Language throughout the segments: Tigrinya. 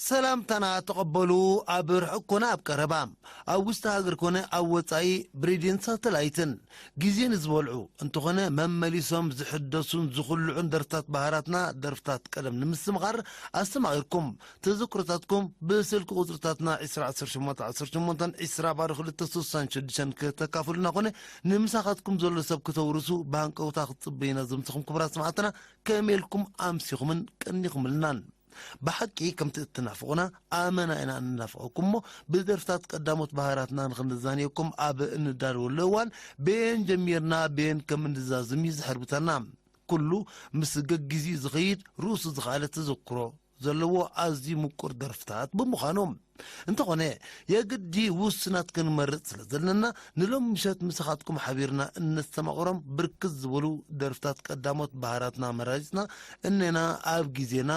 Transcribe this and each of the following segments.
ሰላምታና ተቐበሉ። ኣብ ርሑቕ ኮነ ኣብ ቀረባ፣ ኣብ ውሽጢ ሃገር ኮነ ኣብ ወጻኢ፣ ብሬድዮን ሳተላይትን ግዜ ንዝበልዑ እንተኾነ፣ መመሊሶም ዝሕደሱን ዝኹልዑን ደርፍታት ባህራትና፣ ደርፍታት ቀደም ንምስትምቓር ኣስተማቒርኩም። ተዘክሮታትኩም ብስልኪ ቁጽርታትና ዕስራ ዓሰርተ ሸሞንተ ዓሰርተ ሸሞንተ፣ ዕስራ ባዶ ክልተ ስሳን ሽዱሽተን ከተካፍሉና ኮነ ንምሳኻትኩም ዘሎ ሰብ ክተውርሱ ብሃንቀውታ ክትጽበዩና ዝምስኹም ክቡራት ሰማዕትና፣ ከመይ ኢልኩም ኣምሲኹምን ቀኒኹምልናን? ብሓቂ ከምቲ እትናፍቑና ኣመና ኢና እንናፍቐኩም እሞ፣ ብደርፍታት ቀዳሞት ባህራትና ንኽንዛንየኩም ኣብ እንዳለወሉ እዋን፣ በየን ጀሚርና በየን ከም እንዛዝም እዩ ዝሕርብተና። ኩሉ ምስ ገጊዝኡ ዝኸይድ፣ ርእሱ ዝኸኣለ ተዘክሮ ዘለዎ ኣዝዩ ምቁር ደርፍታት ብምዃኑ። እንተኾነ፣ የግዲ ውሱናት ክንመርጽ ስለ ዘለና፣ ንሎም ምሸት ምሳኻትኩም ሓቢርና እነስተማቕሮም ብርክት ዝበሉ ደርፍታት ቀዳሞት ባህራትና መራሪጽና እኔና። ኣብ ግዜና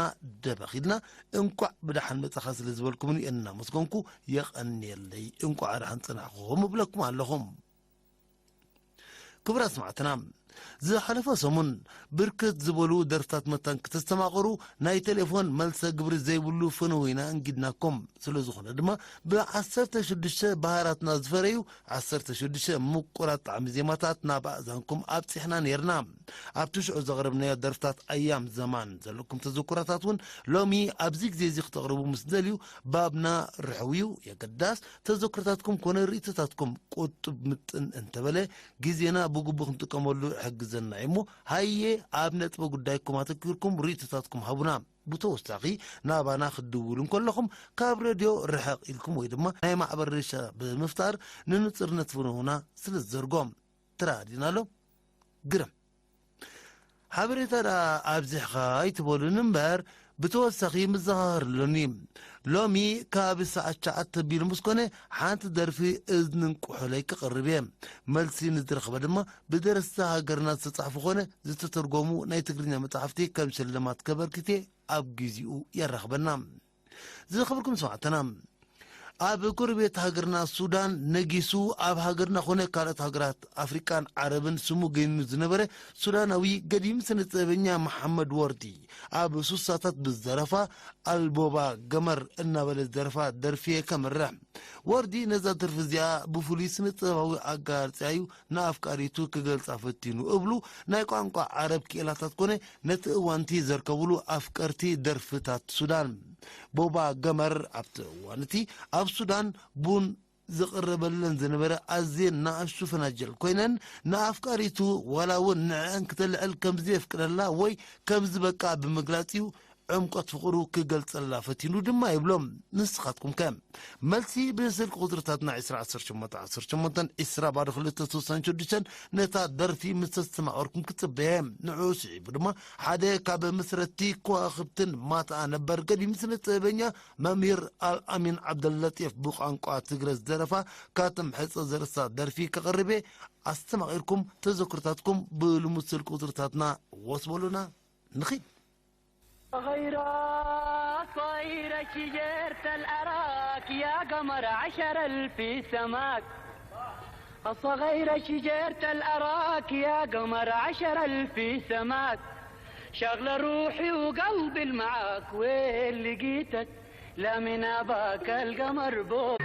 ደበኽ ኢልና፣ እንቋዕ ብደሓን መጻኻ ስለ ዝበልኩምኒ እናመስገንኩ፣ የቐንየለይ፣ እንቋዕ ደሓን ጸናሕኹም እብለኩም ኣለኹ። ክቡራት ሰማዕትና፣ ዝሓለፈ ሰሙን ብርክት ዝበሉ ደርፍታት መታን ክተስተማቕሩ ናይ ቴሌፎን መልሰ ግብሪ ዘይብሉ ፍንው ኢና እንጊድናኩም። ስለ ዝኾነ ድማ፣ ብዓሰርተ ሽዱሽተ ባህራትና ዝፈረዩ ዓሰርተ ሽዱሽተ ምቁራት ጣዕሚ ዜማታት ናብ ኣእዛንኩም ኣብጺሕና ኔርና። ኣብቲ ሽዑ ዘቕረብናዮ ደርፍታት ኣያም ዘማን ዘለኩም ተዘክሮታት እውን ሎሚ ኣብዚ ግዜ እዚ ክተቕርቡ ምስ ደልዩ፣ ባብና ርሕው እዩ። የገዳስ፣ ተዘክሮታትኩም ኮነ ርእይቶታትኩም ቁጥብ ምጥን እንተበለ፣ ግዜና ብግቡእ ክንጥቀመሉ ይሕግዘና እዩ እሞ፣ ሃየ፣ ኣብ ነጥበ ጉዳይኩም ኣተኪርኩም ርእይቶታትኩም ሃቡና። ብተወሳኺ፣ ናባና ክትድውሉ እንከለኹም፣ ካብ ሬድዮ ርሕቕ ኢልኩም ወይ ድማ ናይ ማዕበል ሬሳ ብምፍጣር ንንጹርነት ፍንውና ስለ ዝዘርጎ። ተራዲእና ኣሎ። ግርም። ሓበሬታ ደኣ ኣብዚሕኻ ኣይትበሉን እምበር፣ ብተወሳኺ ምዘኻኸር ኣሎኒ። ሎሚ ካብ ሰዓት ትሽዓተ ኣቢሉ ምስ ኮነ፣ ሓንቲ ደርፊ እዝንን ቁሑለይ ክቕርብ እየ። መልሲ ንዝረኽበ ድማ ብደረስቲ ሃገርና ዝተጻሕፉ ኮነ ዝተተርጎሙ ናይ ትግርኛ መጻሕፍቲ ከም ሽልማት ከበርክት እየ። ኣብ ግዜኡ የራኽበና። ዝኸበርኩም ሰማዕትና፣ ኣብ ጎረቤት ሃገርና ሱዳን ነጊሱ፣ ኣብ ሃገርና ኮነ ካልኦት ሃገራት ኣፍሪቃን ዓረብን ስሙ ገኒኑ ዝነበረ ሱዳናዊ ገዲም ስነ ጥበበኛ መሓመድ ወርዲ፣ ኣብ ሱሳታት ብዘረፋ ኣልቦባ ገመር እናበለ ዝደረፋ ደርፊ ከምርሕ። ወርዲ ነዛ ደርፊ እዚኣ ብፍሉይ ስነ ጥበባዊ ኣገላልጻ እዩ ንኣፍቃሪቱ ክገልጻ ፈቲኑ እብሉ ናይ ቋንቋ ዓረብ ክኢላታት ኮነ ነቲ እዋንቲ ዘርከብሉ ኣፍቀርቲ ደርፍታት ሱዳን። ቦባ ገመር ኣብቲ እዋን እቲ ኣብ ሱዳን ቡን ዝቕረበለን ዝነበረ ኣዝየን ንኣሽቱ ፈናጅል ኮይነን፣ ንኣፍቃሪቱ ዋላ እውን ንዕአን ክተልዕል ከም ዘየፍቅደላ ወይ ከም ዝበቃ ብምግላጽ እዩ ዕምቆት ፍቕሩ ክገልጸላ ፈቲኑ ድማ ይብሎም። ንስኻትኩም ከ? መልሲ ብስልኪ ቁጽርታትና ዕስራ ዓሰርተ ሸሞንተ ዓሰርተ ሸሞንተ፣ ዕስራ ባዶ ክልተ ስሳን ሽዱሽተን ነታ ደርፊ ምስ ተስተማቐርኩም ክጽበየ። ንዕኡ ስዒቡ ድማ ሓደ ካብ መስረቲ ከዋኽብትን ማትኣ ነበር ገዲም ስነ ጥበበኛ መምህር ኣልኣሚን ዓብደለጢፍ ብቋንቋ ትግረ ዝደረፋ ካትም ሕጸ ዘረሳ ደርፊ ከቕርብ እየ። ኣስተማቒርኩም ተዘክሮታትኩም ብልሙድ ስልኪ ቁጽርታትና ወስበሉና። ንኺድ። صغيرة، صغيرة شجرة الأراك يا قمر عشر ألف سماك. صغيرة شجرة الأراك يا قمر عشر ألف سماك. شغلة روحي وقلبي المعاك، وين لقيتك؟ لا من أباك القمر بو.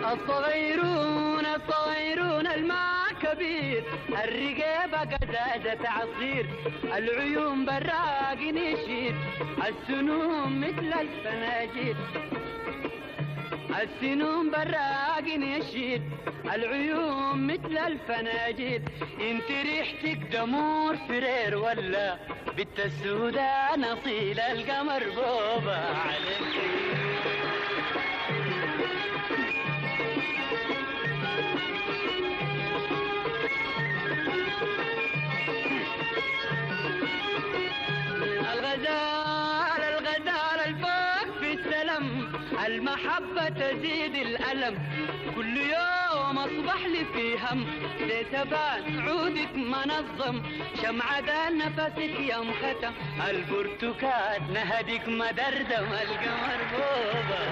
الصغيرون، الصغيرون الماء كبير، الرقيبة قزازة عصير، العيون براق نشيد، السنون مثل الفناجيل. السنون براق نشيد، العيون مثل الفناجيل. انت ريحتك دمور فرير ولا بنت السودان أصيل القمر بوبا عليك. غزال الغزال الفوق في السلم، المحبة تزيد الألم، كل يوم أصبح لي في هم، ليت أبان عودك منظم، شمعة دان نفسك يا مختم، البرتقال نهدك مدردم، القمر بوبا.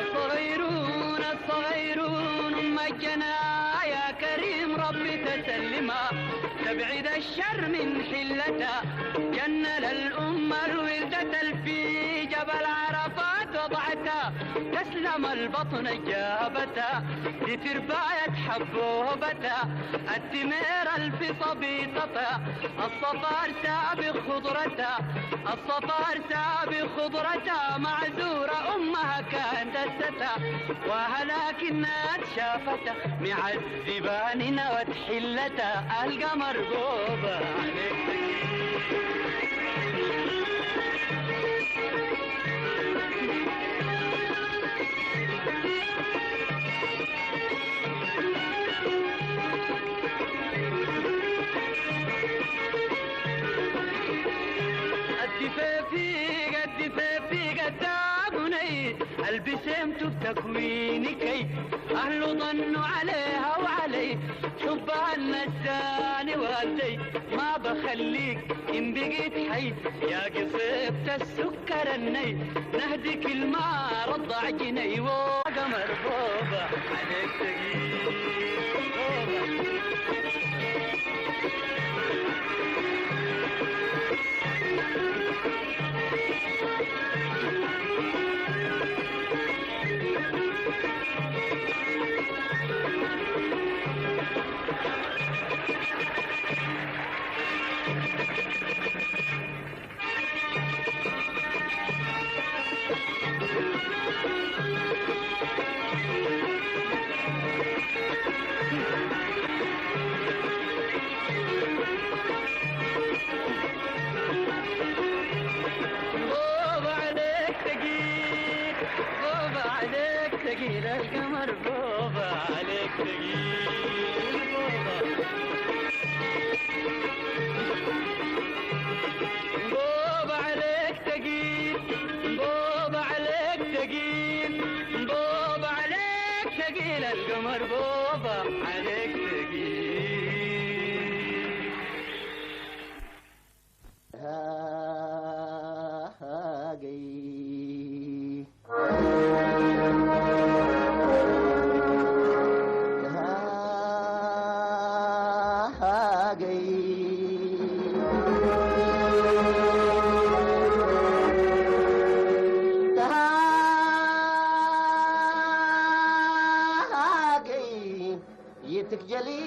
الصغيرون، الصغيرون، أم الجنى يا كريم ربي تسلمها، تبعد الشر من حلتها، جنة للأمة الولدة في جبل عرفات وضعتها، تسلم البطن جابتها، دي ترباية حبوبتها، التمير الفي صبيطتها، الصفار سابق خضرتها، الصفار سابق خضرتها، معذورة أمها كان دستها، وهلاك الناس شافتها، معذبان نوت حلتها، القمر بوبا عليك. الدفافي، الدفافي قدامني، البسمت بتكوينكي، أهل ظنوا عليها وعلي، حبها النساني والدي، ما بخليك إن بقيت حي، يا قصيبة السكر الني، نهدك الماء رضع جني، وقمر بوبا عليك تقيل. بوبا عليك تقيل، بوبا عليك تقيل، القمر بوبا عليك تقيل، بوبا. بوبا عليك تقيل، بوبا عليك تقيل، بوبا عليك تقيل، القمر بوبا عليك تقيل. ها، ها، جاي. يتكجلي.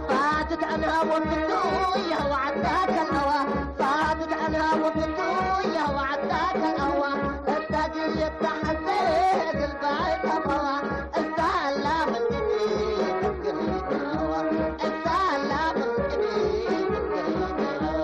ፋትት ኣንሃቦ ፍቱ የህዋ ዓዳ ከልኣዋ። ፋትት ኣንሃቦ ፍቱ የህዋ ዓዳ ከልኣዋ። እታ ግል የተሓዘ ግልባይ ተኸዋ። እሳ ኣላ መንገዲ ትግሪ ከልኣዋ። እሳ ኣላ መንገዲ ትግሪ ከልኣዋ።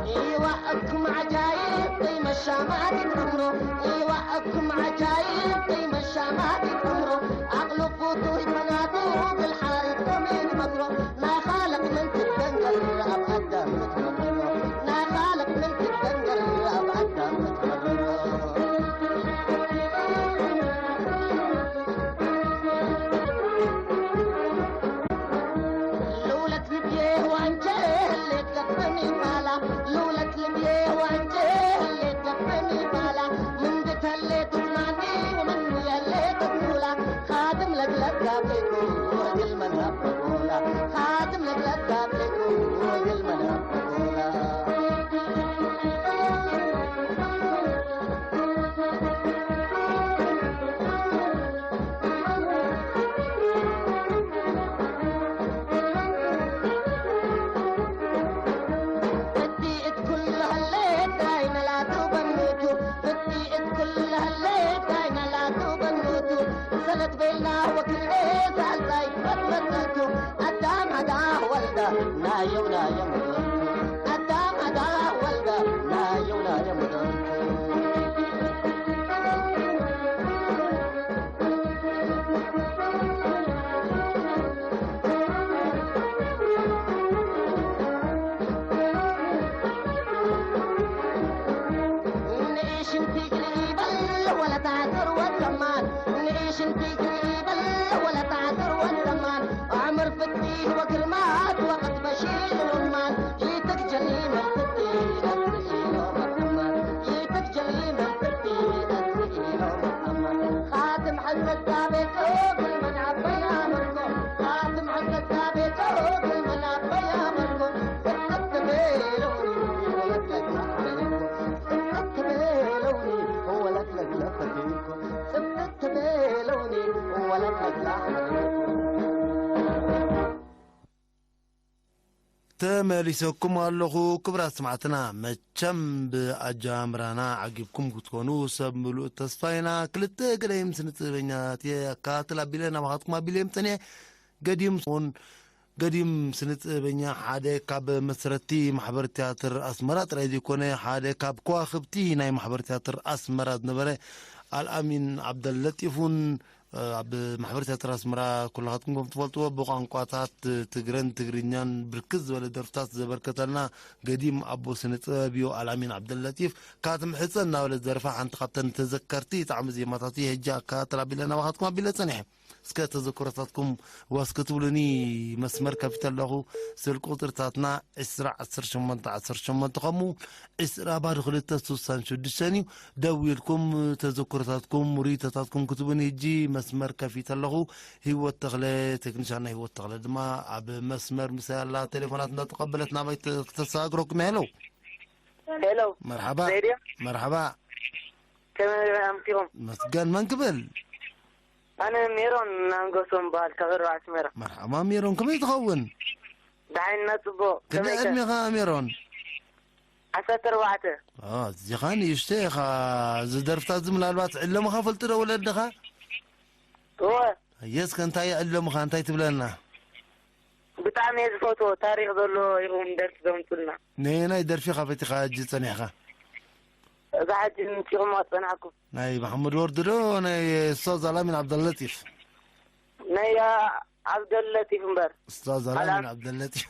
إيوا أكم عجايب زي ما الشماتي تمرو. إيوا أكم عجايب زي ما الشماتي تمرو. أغلب فوتو يتنادو بالحارة يتكمين مطرو. ናይ ካልእ ምን ትደንገር ኣብ ኣዳም ክትመርሮ። ናይ ካልእ ምን ትደንገር ኣብ ኣዳም ክትመርሮ። ልውለት ልብየ ዋንቸ ህሌት ገፍኒ ባላ። ልውለት ልብየ ዋንቸ ህሌት ገፍኒ ባላ። ምን ብተሌት ማኒ ወምን የሌት ሙላ። ኻድም ለግለግ ጋብሌኩ ወግል መናበቦላ። ኻድም ለግለግ ጋብሌኩ ወግል መናበቦላ። ብድኢት ኩሉ ህሌት ዳይና ላቱ በኑቱ። ብድኢት ኩሉ ህሌት ዳይና ላቱ በኑቱ። ሰለት ቤልና ወክልኤ ሳልሳይ መጥመጠቱ። ኣዳም ኣዳ ወልዳ ናየው ናየው። ኣዳም ኣዳ ወልዳ ናየው ናየው። ንእሽን ፊግሪ ይበል ወላ ታትር ወተማን። ንእሽን ፊግሪ ይበል ወላ ታትር ወተማን። ኣምር ፍቲ ወግርማት ወቅት በሺር ሩማን። ይትግጀሊ መንፍቲ አስኢሎ መተማን። ይትግጀሊ መንፍቲ አስኢሎ መተማን። ኻትም ሐሰት ቤት ኦግል መናበያ መርጎ። ኻትም ሐሰት ቤት ኦግል መናበያ መርጎ። ጽብት ቤለውኒ ወለትለግላ ሐለልኮ። ጽብት ቤለውኒ ወለትለግላ ፈቴልኮ። ጽብት ቤለውኒ ወለትለግላ ሐለልኮ። ተመሊሰኩም ኣለኹ ክቡራት ሰማዕትና። መቸም ብኣጃምራና ዓጊብኩም ክትኮኑ ሰብ ምሉእ ተስፋ ኢና። ክልተ ገዳይም ስነ ጥበበኛታት እየ ኣካትል ኣቢለ ናባኻትኩም ኣቢለ የምጽን እየ። ገዲም ውን ገዲም ስነ ጥበበኛ ሓደ ካብ መስረቲ ማሕበር ትያትር ኣስመራ ጥራይ ዘይኮነ ሓደ ካብ ከዋኽብቲ ናይ ማሕበር ትያትር ኣስመራ ዝነበረ ኣልኣሚን ዓብደለጢፍ እውን ኣብ ማሕበር ትያትር ኣስመራ ኩላኻትኩም ከም ትፈልጥዎ ብቋንቋታት ትግረን ትግርኛን ብርክት ዝበለ ደርፍታት ዘበርከተልና ገዲም ኣቦ ስነ ጥበብ እዩ ኣልኣሚን ዓብደለጢፍ። ካትምሕፀ እናበለ ዝደርፋ ሓንቲ ካብተን ተዘከርቲ ጣዕሚ ዜማታት እየ ሕጂ ኣከታተል ኣቢለ ናባኻትኩም ኣቢለ ፀኒሐ። እስከ ተዘክሮታትኩም ዋስ ክትብሉኒ መስመር ከፊተ ኣለኹ። ስልኪ ቁፅርታትና ዕስራ ዓሰርተ ሸሞንተ ዓሰርተ ሸሞንተ ከምኡ ዕስራ ባዶ ክልተ ስሳን ሽዱሽተን እዩ። ደዊልኩም ተዘክሮታትኩም ርእይቶታትኩም ክትቡኒ ሕጂ መስመር ከፊተ ኣለኹ። ህይወት ተኽለ፣ ቴክኒሻና ህይወት ተኽለ ድማ ኣብ መስመር ምሳይ ኣላ። ቴሌፎናት እንዳተቐበለት ናባይ ተ-፣ ክተሰጋግረኩም እያ። ሄሎ። ሄሎ። መርሓባ። ሬድዮ። መርሓባ። ከመይ ኣምሲኹም? መስገን። መን ክብል? ኣነ ሜሮን ናንጎሶም በሃል፣ ካብ ርባዕ ኣስመራ። መርሓባ ሜሮን፣ ከመይ ትኸውን? ደሓንና ጽቡቕ። ክንደይ ከመይ ከ? ዕድሜኻ ሜሮን? ዓሰርተ ኣርባዕተ። ኦ፣ እዚኻ ንእሽቶ ኢኻ። እዚ ደርፍታት እዚ ምናልባት ዕለምኻ ፈልጡ ዶ ወለድኻ? እወ። ኣየስ፣ ከ እንታይ ዕለምኻ? እንታይ ትብለና? ብጣዕሚ እየ ዝፈትዎ። ታሪኽ ዘለዎ ኢኹም ደርፊ ዘምጹልና። ነየናይ ደርፊ ኢኻ ፈቲኻ ሕጂ ጸኒሕኻ? እዛ ሕጂ ምንጪኹም ኣጸናሕኩም። ናይ መሓመድ ወርዲ ዶ ናይ ኡስታዝ ኣላሚን ዓብደለጢፍ? ናይ፣ ኣ፣ ዓብደለጢፍ እምበር። ኡስታዝ ኣላሚን ዓብደለጢፍ።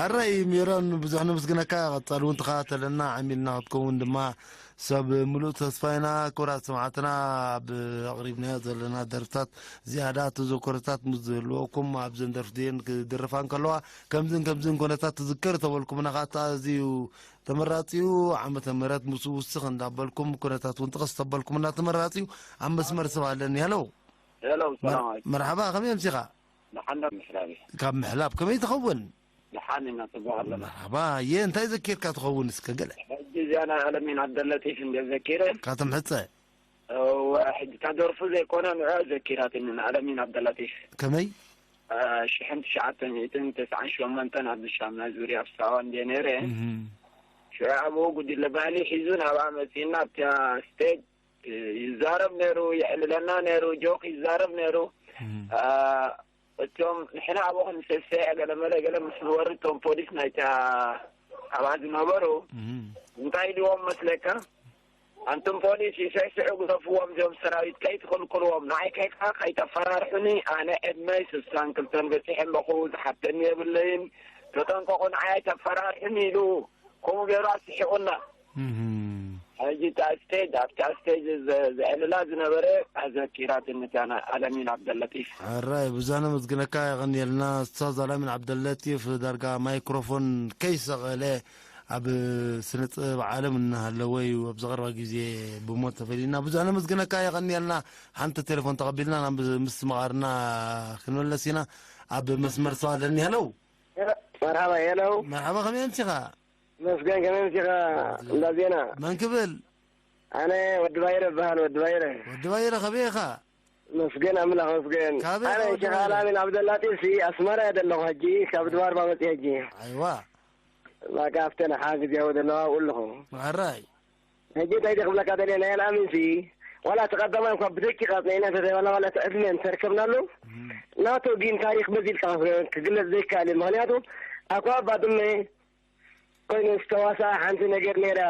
ኣራይ ሜሮን፣ ብዙሕ ነመስግነካ። ቀጻሊ እውን ተኸታተለና፣ ዓሚልና ክትከውን ድማ ሰብ ምሉእ ተስፋ ኢና። ክቡራት ሰማዕትና፣ ኣብ ኣቕሪብናዮ ዘለና ደርፍታት ዝያዳ ተዘክሮታት ምስ ዝህልወኩም፣ ኣብዘን ደርፊ እዚአን ክድርፋ እንከለዋ፣ ከምዝን ከምዝን ኩነታት ትዝከር ተበልኩምና፣ ከዓ ኣዝዩ ተመራጺ እዩ። ዓመተ ምህረት ምስኡ ውስኽ እንዳበልኩም፣ ኩነታት እውን ጥቕስ ተበልኩምና፣ ተመራጺ እዩ። ኣብ መስመር ሰብ ኣለኒ። ሄሎ። ሄሎ፣ ሰላም መር-፣ ዓለይኩም። መርሓባ፣ ከመይ ኣምሲኻ? ደሓን ዶ ምሕላብ? ካብ ምሕላብ ከመይ ትኸውን? ደሓን ኢና፣ ጽቡቕ ኣለና። መርሓባ፣ እየ፣ እንታይ ዘኪርካ ትኸውን እስከ ገለ? ሕጂ እዚኣ ናይ ኣለሚን ዓብደለጢፍ እንደ ዘኪረ። ካቶም ሕጸ? እወ፣ ሕጂ እታ ደርፉ ዘይኮነ ንዕኣ ዘኪራትኒ፣ ንኣለሚን ዓብደለጢፍ። ከመይ? አ፣ ሽሕን ትሽዓተ ሚእትን ተስዓን ሸሞንተን ኣብዚ ሻምናይ ዙርያ ኣብ ሳዋ እንደ ነይረ። እህ። ሽዑ ኣብኡ ጉጅለ ባህሊ ሒዙ ናብኣ መጺእና ኣብታ ስቴጅ ይዛረብ ነይሩ፣ የዕልለና ነይሩ፣ ጆክ ይዛረብ ነይሩ። እም። አ፣ እቶም ንሕና ኣብኡ ክንስዕስዕ ገለመለ ገለ ምስ ንወርድ እቶም ፖሊስ ናይታ ኣብኣ ዝነበሩ እም። እንታይ ኢልዎም መስለካ? ኣንቱም ፖሊስ ይስዕስዑ ግደፍዎም፣ እዚኦም ሰራዊት ከይትኽልክልዎም፣ ንዓይ ከይካ ከይተፈራርሑኒ፣ ኣነ ዕድመይ ስሳን ክልተን በጺሐ ኣለኹ፣ ዝሓተኒ የብለይን፣ ተጠንቀቑ፣ ንዓይ ኣይተፈራርሑኒ ኢሉ። ከምኡ ገይሩ ኣስሒቑና። እህም። ሕጂ እታ ስቴጅ፣ ኣብታ ስቴጅ ዘ-፣ ዘዕልላ ዝነበረ ኣዘኪራትኒ እታ ና-፣ ኣለሚን ዓብደለጢፍ። ሕራይ፣ ብዙሕ ነመስግነካ፣ የቐንየልና። ኡስታዝ ኣላሚን ዓብደለጢፍ ዳርጋ ማይክሮፎን ከይሰቐለ ኣብ ስነ ጥበብ ዓለም እናሃለወ እዩ ኣብዚ ቀረባ ግዜ ብሞት ተፈሊዩና። ብዙሕ ነመስግነካ፣ የቐንየልና። ሓንቲ ቴሌፎን ተቐቢልና ናብ ምስ መቓርና ክንምለስ ኢና። ኣብ መስመር ሰው ኣለኒ። ሄሎ። መርሓባ፣ ሄሎ። መርሓባ፣ ከመይ ኣምሲኻ? መስገን፣ ከመይ ኣምሲኻ? እንዳ ዜና። መን ክብል? ኣነ ወዲ ባይረ እበሃል፣ ወዲ ባይረ። ወዲ ባይረ፣ ከመይ ኢኻ? መስገን ኣምላኽ፣ መስገን። ካበይ ኣነ ኢኻ ወዲ ሸኻ ባይረ? ኣላሚን ዓብደላጢፍሲ ኣስመራ እየ ዘለኹ ሕጂ፣ ካብ ድባርባ መጽእ ሕጂ። ኣይዋ። በቃ ኣብተን ሓ ግዜያዊ ዘለዋ ኣብኡ ኣለኹ። ሕራይ። ሕጂ እንታይ ድየ ክብለካ ደልየ፣ ናይ ኣልኣሚንሲ ዋላ እቲ ቀዳማይ እኳ ብደቂቕ ኣጽኒዕና እንተዘይበልና፣ ዋላ እቲ ዕድመ እንተርከብናሉ፣ እም። ናቱ ግን ታሪኽ በዚ ኢልካ ክግለጽ ዘይከኣል እዩ። ምኽንያቱ፣ ኣኳ ባድመ ኮይኑ ዝተዋስኣ ሓንቲ ነገር ነይራ፣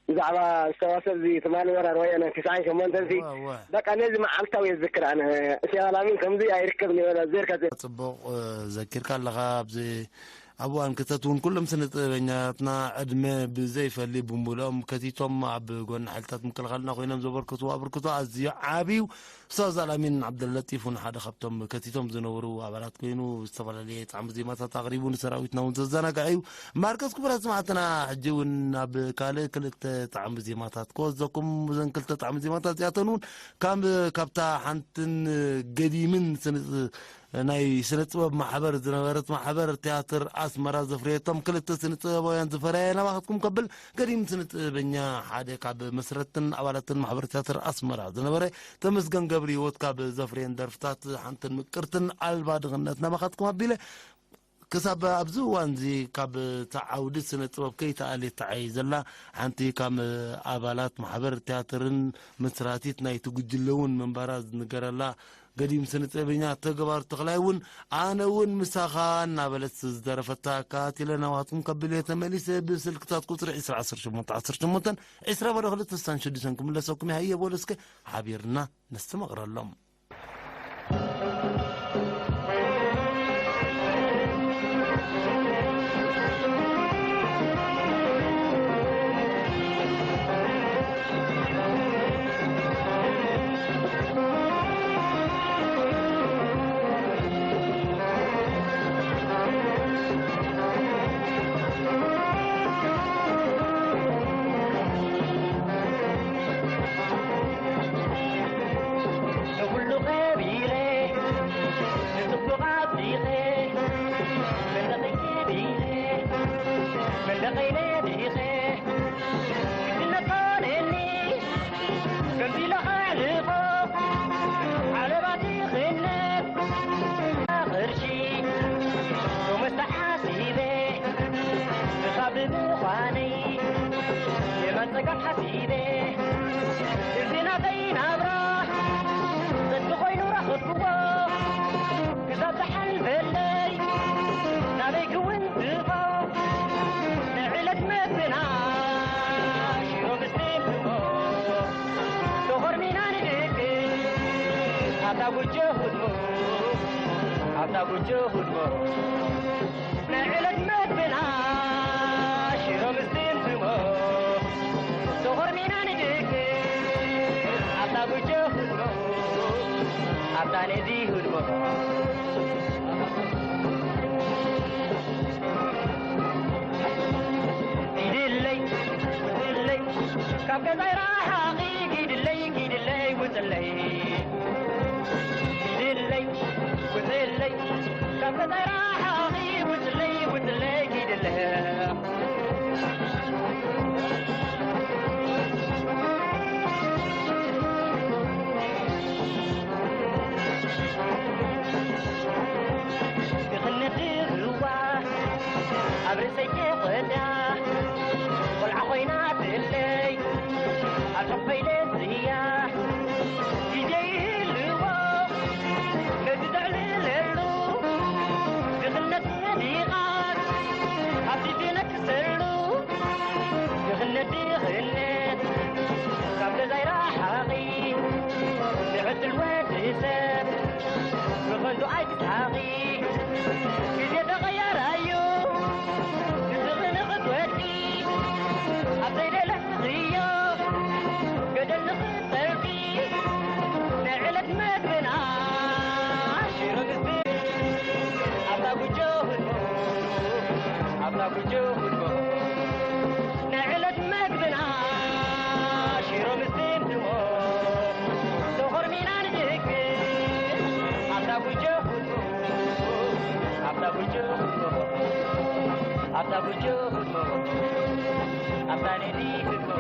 ብዛዕባ ዝተዋስኣ እዚ ትማሊ ወራር ወያነ ክስዓን ሸሞንተን ሲ፣ እወ፣ እወ። በቃ ነዚ መዓልታዊ እየ ዝዝክር ኣነ። ሸኽ ኣልኣሚን ከምዚ ኣይርከብን እዩ፣ በላ ዘርካ ዘ- ጽቡቕ፣ እ፣ ዘኪርካ ኣለኻ። ኣብዚ ኣብ እዋን ክተት እውን ኩሎም ስነ ጥበበኛታትና ዕድመ ብዘይፈሊ ብምሉኦም ከቲቶም ኣብ ጎኒ ሓይልታት ምክልኻልና ኮይኖም ዘበርከትዎ ኣበርክቶ ኣዝዩ ዓቢ እዩ። ኡስታዝ ኣልኣሚን ዓብደለጢፍ እውን ሓደ ካብቶም ከቲቶም ዝነበሩ ኣባላት ኮይኑ፣ ዝተፈላለየ ጣዕሚ ዜማታት ኣቕሪቡ ንሰራዊትና እውን ዘዘናግዐ እዩ። ማርከስ፣ ክቡራት ሰማዕትና፣ ሕጂ እውን ናብ ካልእ ክልተ ጣዕሚ ዜማታት ክወስደኩም። እዘን ክልተ ጣዕሚ ዜማታት እዚኣተን እውን ካብ፣ ካብታ ሓንትን ገዲምን ስነ ናይ ስነ ጥበብ ማሕበር ዝነበረት ማሕበር ትያትር ኣስመራ ዘፍረየቶም ክልተ ስነ ጥበባውያን ዝፈረየ ናባኻትኩም ከብል፣ ገዲም ስነ ጥበበኛ ሓደ ካብ መስረትን ኣባላትን ማሕበር ትያትር ኣስመራ ዝነበረ ተመስገን ገብረ ህይወት ካብ ዘፍረየን ደርፍታት ሓንትን ምቅርትን ኣልባ ድኽነት ናባኻትኩም ኣቢለ፣ ክሳብ ኣብዚ እዋን እዚ ካብ እታ ዓውዲ ስነ ጥበብ ከይተኣልየት ተዓይ ዘላ ሓንቲ ካብ ኣባላት ማሕበር ትያትርን መስራቲት ናይቲ ጉጅለ እውን ምንባራ ዝንገረላ ገዲም ስነ ጥበበኛ ተግባር ተኽላይ እውን ኣነ እውን ምሳኻ እናበለት ዝደረፈታ ኣካቲለ ናባትኩም ከብል እየ ተመሊሰ። ብስልክታት ቁፅሪ ዕስራ ዓሰርተ ሸሞንተ ዓሰርተ ሸሞንተ ዕስራ ባዶ ክልተ ስሳን ሽዱሽተን ክምለሰኩም እየ። ሃየ በሉ እስከ ሓቢርና ነስተማቕረሎም። ንኹሉ ቀቢረ፣ ንጽቡቕ ኣፍሪቐ፣ መድረኸይ ከቢረ፣ መንደቐይ ነዲቐ፣ ግድነት ኮነኒ፣ ገምቢለ ከዕልፎ፣ ዓለባ ትኽነፍ፣ ቅርሺ፣ ሎሚ ተሓሲበ፣ ድኻ ብምዃነይ፣ የማን ጸጋም ሓሲበ፣ እዚ ናተይ ናብራ፣ ጽድቂ ኮይኑ ረኽብክዎ፣ ክሳብ ዝሓልፈለይ፣ ናበይ ክውንዝፎ፣ ንዕለት መብና፣ ሽሮ ምስ ቤትሞ፣ ተኾርሚና ንድቅስ፣ ኣብታ ጎጆ ህድሞ፣ ጆ ህድሞ ንዕለት መግብና ሽሮ ምስ ትምትሞ ተኾርሚና ንድቅስ ኣብታ ጉጆ ህድሞ ኣብታ ነዚ ህድሞ ኪድለይ ውፅለይ ካብ ገዛይ ረሓቒ ኪድለይ ኪድለይ ውፅለይ ኪድለይ ውፅለይ ካብ ገዛይ ረሓቒ ውፅለይ ውፅለይ ኪድለይ ድኽነት ድርዋ ኣብ ርእሰይ ተቖዳ ቆልዓ ኮይና ትለይ ኣብ ሕቕፈይ ለዝያ ግዜ ይህልዎ ነቲ ዘዕልለሉ ድኽነት ነዲቓት ኣብቲ ዝነክሰሉ ድኽነት ድኽነት ካብ ገዛይ ረሓቒ ንዕድል ወዲ ሰብ ብኸንቱ ኣይትስሓቒ ግዜ ተቐያራዩ ንስኽኒ ክትወድቂ ኣብ ዘይደለኽዮ ገደል ንኽትጠልቂ ናይ ዕለት መግብና ሽሮ ምስቲ ኣብታ ጉጆ ህድሞ ኣብታ ጉጆ ህድሞ ናይ ዕለት መግብና ሽሮ ምስ ትምትሞ ተኾርሚና ንድቅስ ኣብታ ጉጆ ህድሞ ኣብታ ጉጆ ህድሞ ኣብታ ጉጆ ህድሞ ኣብታ ሌሊ ህድሞ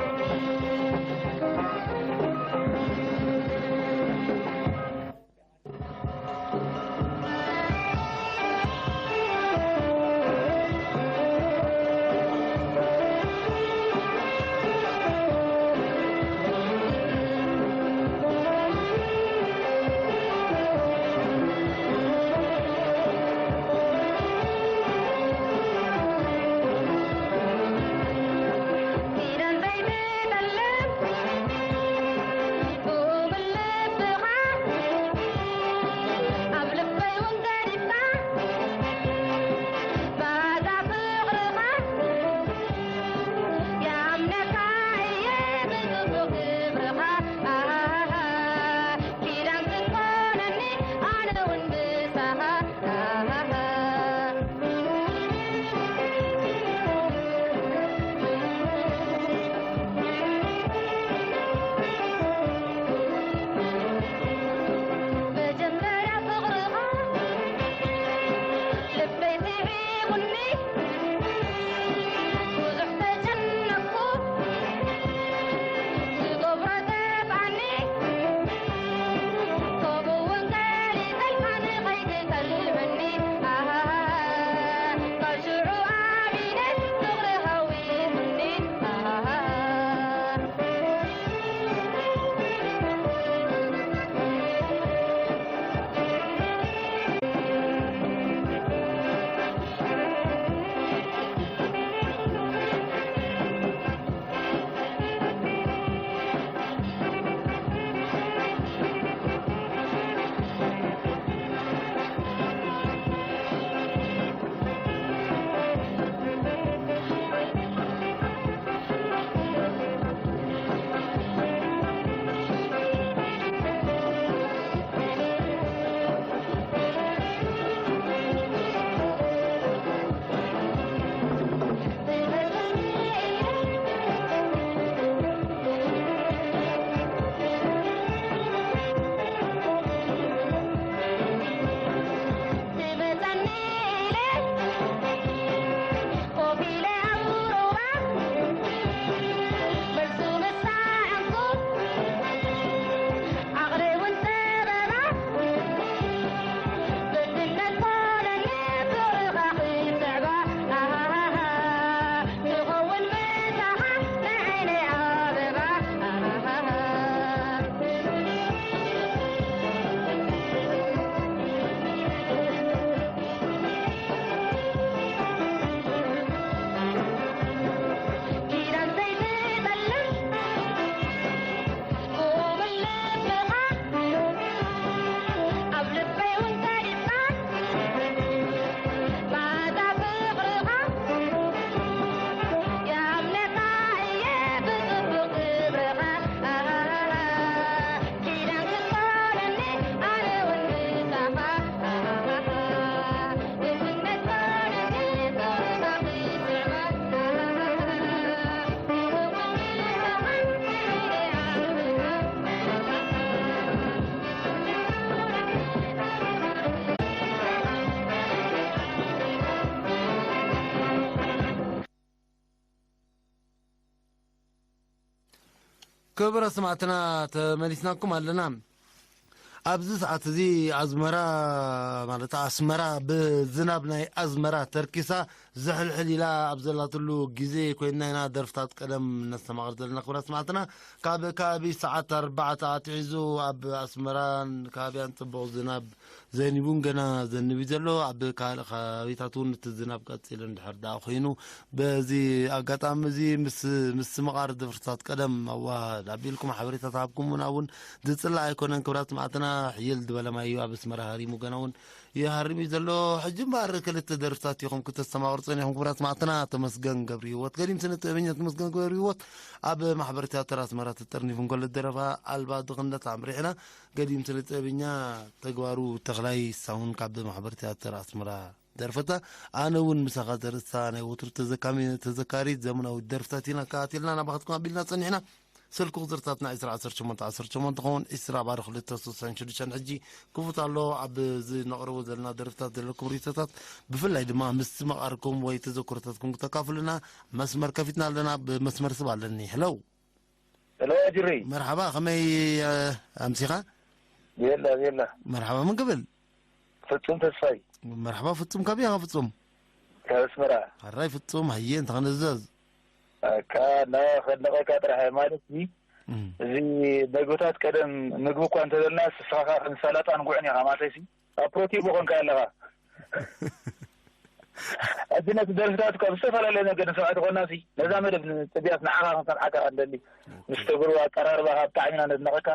ክቡራት ሰማዕትና፣ ተመሊስናኩም ኣለና። ኣብዚ ሰዓት እዚ ኣዝመራ፣ ማለት ኣስመራ፣ ብዝናብ ናይ ኣዝመራ ተርኪሳ ዝሕልሕል ኢላ ኣብ ዘላትሉ ግዜ ኮይንና ኢና ደርፍታት ቀደም ነስተማቕር ዘለና። ክቡራት ሰማዕትና፣ ካብ ከባቢ ሰዓት ኣርባዕተ ኣትሒዙ ኣብ ኣስመራን ከባቢያን ጽቡቕ ዝናብ ዘኒቡን ገና ዘንብ እዩ ዘሎ። ኣብ ካልእ ከባቢታት እውን እቲ ዝናብ ቀጺሉ እንድሕር ደኣ ኮይኑ፣ በዚ ኣጋጣሚ እዚ ምስ፣ ምስ ምቓር ደርፍታት ቀደም ኣዋህድ ኣቢልኩም ሓበሬታ ተሃብኩምና እውን ዝጽላእ ኣይኮነን። ክብራት መዓትና ሕይል ዝበለ ማይ እዩ ኣብ ኣስመራ ሃሪሙ፣ ገና እውን ይሃርም እዩ ዘሎ። ሕጂ እምበኣር ክልተ ደርፍታት ኢኹም ክተስተማቕሩ ጸኒኹም። ክብራት መዓትና ተመስገን ገብረ ህይወት፣ ገዲም ስነ ጥበበኛ ተመስገን ገብረ ህይወት ኣብ ማሕበር ቲያትር ኣስመራ ተጠርኒፉ እንከሎ ደረፋ ኣልባ ድኽነት ኣምሪሕና። ገዲም ስነ ጥበበኛ ተግባሩ ተኽላይ ሳውን ካብ ማሕበር ቲያትር ኣስመራ ደርፈታ። ኣነ እውን ምሳኻ ዘርእስታ ናይ ወትሩ ተዘካሚ-፣ ተዘካሪት ዘመናዊት ደርፍታት ኢና ከኣቲልና ናባኻትኩም ኣቢልና ጸኒሕና። ስልኪ ቁጽርታትና ዕስራ ዓሰርተ ሸሞንተ ዓሰርተ ሸሞንተ ኸውን፣ ዕስራ ባዶ ክልተ ስሳን ሽዱሽተን። ሕጂ ክፉት ኣሎ። ኣብ ዝነቕርቦ ዘለና ደርፍታት ዘለኩም ርእይቶታት፣ ብፍላይ ድማ ምስ መቓርኩም ወይ ተዘክሮታትኩም ክተካፍሉና መስመር ከፊትና ኣለና። ብመስመር ስብ ኣለኒ። ሄሎ። ሄሎ፣ ኣጅሪ። መርሓባ፣ ከመይ፣ እ፣ ኣምሲኻ? ቤላ፣ ቤላ። መርሓባ፣ መን ክብል? ፍጹም ተስፋይ። መርሓባ ፍጹም፣ ካበይ ኢኻ ፍጹም? ካብ ኣስመራ። ኣራይ ፍጹም፣ ሃየ፣ እንታይ ክንእዘዝ? ኣካ፣ እና ከድንቐካ ጥራሕ ማለት እዚ፣ እም። እዚ መግብታት ቀደም ምግቢ እኳ እንተበልና፣ ንስኻ ከኣ ከም ሰላጣን ጉዕን ኢኻ ማለተይሲ፣ ኣብ ፕሮቲን ምኾንካ ኣለኻ። ሕጂ ነቲ ደርፍታት ካብ ዝተፈላለየ ነገር ንሰምዓ ተኾናሲ፣ ነዛ መደብ ንጽብያስ ንዓኻ ክንሰምዓካ ንደሊ። ኦኬ። ምስ ተግሩ ኣቀራርባኻ ብጣዕሚ ኢና ነድንቐካ።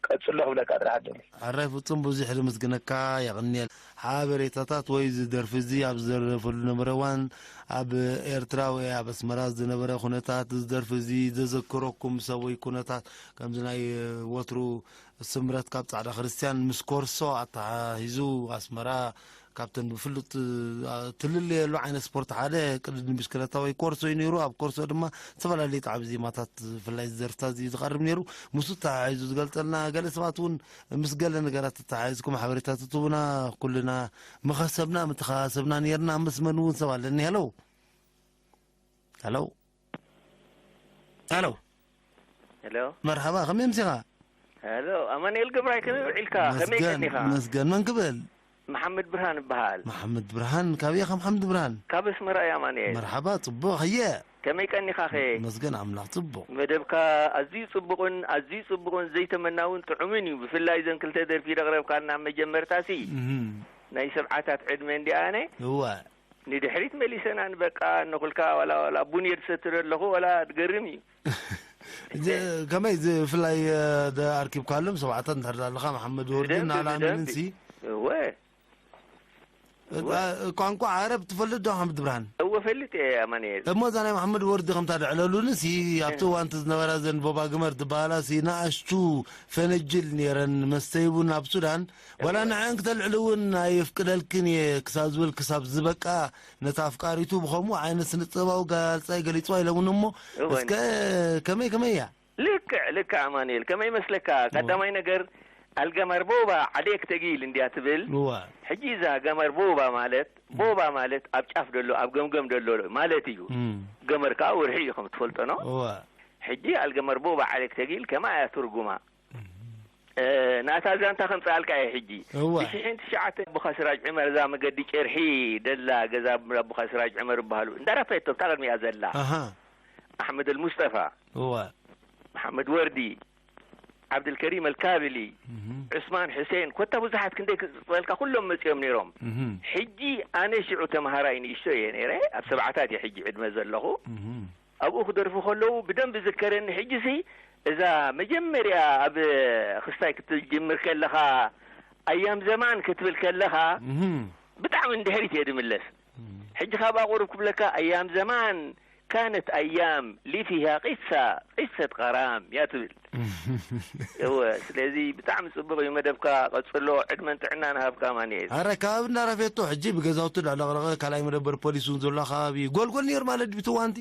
ቀጽሎ ክብለካ ጥራሕ ደሊ። ኣራይ ፍጹም ብዙሕ ንምስግነካ የቕንየል። ሓበሬታታት ወይ እዚ ደርፊ እዚ ኣብ ዝደረፈሉ ነበረ እዋን ኣብ ኤርትራ ወይ ኣብ ኣስመራ ዝነበረ ኩነታት፣ እዚ ደርፊ እዚ ዘዘክረኩም ሰብ ወይ ኩነታት፣ ከምዚ ናይ ወትሩ ስምረት ካብ ጻዕዳ ክርስትያን ምስ ኮርሶ ኣተሓሂዙ ኣስመራ ካብተን ብፍሉጥ፣ አ፣ ትልለየሉ ዓይነት ስፖርት ሓደ ቅድድም ብሽክለታ ወይ ኮርሶ እዩ ነይሩ። ኣብ ኮርሶ ድማ ዝተፈላለዩ ጣዕሚ ዜማታት፣ ብፍላይ እዚ ደርፍታት እዚ ዝቐርብ ነይሩ። ምስኡ ተተሓሒዙ ዝገልጸልና፣ ገለ ሰባት እውን ምስ ገለ ነገራት ተተሓሒዝኩም ሓበሬታ ትትቡና፣ ኩልና ምኸሰብና ምተኸሳሰብና ነይርና። ኣብ መስመር እውን ሰብ ኣለኒ። ሄሎ። ሄሎ። ሄሎ። ሄሎ። መርሓባ፣ ከመይ ኣምሲኻ? ሄሎ፣ ኣማኑኤል ገብራይ፣ ከመይ ውዒልካ? ከመይ መስገን፣ ቀኒኻ? መስገን። መን ክብል? መሓመድ ብርሃን እበሃል። መሓመድ ብርሃን፣ ካበይ ኢኻ መሓመድ ብርሃን? ካብ ኣስመራ እየ ኣማኑኤል። መርሓባ፣ ጽቡቕ፣ ሃየ። ከመይ ቀኒኻኸ? መስገን ኣምላኽ፣ ጽቡቕ። መደብካ ኣዝዩ ጽቡቕን፣ ኣዝዩ ጽቡቕን ዘይተመናውን ጥዑምን እዩ። ብፍላይ እዘን ክልተ ደርፊ ዘቕረብካልና ኣብ መጀመርታሲ፣ እህም። ናይ ሰብዓታት ዕድመ እንዲኣነ። እወ። ንድሕሪት መሊሰና ንበቃ እነኹልካ ዋላ፣ ዋላ ቡን እየ ዝሰቲ ዘለኹ፣ ዋላ ትገርም እዩ። እዚ ከመይ እዚ ብፍላይ፣ እ፣ ደ-፣ ኣርኪብካሎም ሰብዓታት እንድሕር ኣለኻ፣ መሓመድ ወርድን ብደንቢ፣ ኣላሚንን ብደንቢ። ሲ? እወ። እ-፣ እወ። እ፣ ቋንቋ ዓረብ ትፈልጥ ዶ፣ ሓመድ ብርሃን? እወ፣ ፈልጥ እየ፣ ኣማኑኤል። እሞ እዛ ናይ መሓመድ ወርዲ ከምታ ደዕለሉኒ ሲ፣ ኣብቲ እ። እዋን እቲ ዝነበራ ዘን ቦባ ግመር ዝበሃላ ሲ፣ ንኣሽቱ ፈነጅል ነይረን፣ መስተይ ቡን ኣብ ሱዳን፣ ዋላ እወ። ንዐን ክተልዕሊ እውን ኣይፍቅደልክን እየ ክሳብ ዝብል፣ ክሳብ ዝበቃ ነታ ኣፍቃሪቱ ብኸምኡ ዓይነት ስነ-ጥበባዊ ጋልጻይ ገሊጽዋ ኢሎምኒ እሞ፣ እወ። እስከ ከመይ ከመይ እያ? ልክዕ፣ ልክዕ ኣማኑኤል። ከመይ ይመስለካ? እወ። ቀዳማይ ነገር፣ ኣልገመር ቦባ ዓሌክ ተጊል እንድያ ትብል። እወ። ሕጂ እዛ ገመር ቦባ ማለት፣ እም። ቦባ ማለት ኣብ ጫፍ ደሎ፣ ኣብ ገምገም ደሎ ማለት እዩ። እም። ገመር ከኣ ወርሒ እዩ ከም ትፈልጦ፣ ኖ? እወ። ሕጂ ኣልገመር ቦባ ዓሌክ ተጊል ከማይ እያ ትርጉማ። እም። እ፣ ናታ ዛንታ ከምጽኣልካ እየ ሕጂ። እወ። ብሽሕን ትሽዓተ ኣቦኻ ስራጅ ዑመር፣ እዛ መገዲ ጨርሒ ደላ ገዛ ኣቦኻ ስራጅ ዑመር ይበሃሉ። እንዳ ራፋየቶ እታ ቅድሚኣ ዘላ። ኣሃ። ኣሕመድ ኣልሙስጠፋ። እወ። መሓመድ ወርዲ፣ ዓብድልከሪም ኣልካብሊ፣ እህ። ዑስማን ሑሴን፣ ኮታ ብዙሓት ክንደይ ክጽበልካ፣ ኩሎም መጺኦም ነይሮም። እህ። ሕጂ ኣነ ሽዑ ተምሃራይ ንእሽቶ እየ ነይረ፣ ኣብ ሰብዓታት እየ ሕጂ ዕድመ ዘለኹ። እህ። ኣብኡ ክደርፉ ከለዉ ብደንቢ ዝከረኒ። ሕጂሲ እዛ መጀመርያ ኣብ ክስታይ ክትጅምር ከለኻ ኣያም ዘማን ክትብል ከለኻ እህ። ብጣዕሚ ንድሕሪት እየ ዝምለስ። እህ። ሕጂ ካብ ኣቑሩብ ክብለካ ኣያም ዘማን ካነት ኣያም ሊፊሃ ቂሳ ቂሰት ቐራም እያ ትብል። እወ፣ ስለዚ ብጣዕሚ ጽቡቕ እዩ መደብካ፣ ቀጽሎ፣ ዕድመን ጥዕናን ሃብካ ኣማኑኤል። ኣረ፣ ከባቢ እንዳራፌቶ ሕጂ ብገዛውቲ እንዳዕለቕለቐ፣ ካልኣይ መደበር ፖሊስ እውን ዘሎ ከባቢ ጎልጎል ነይሩ ማለት ድዩ? ትዋንቲ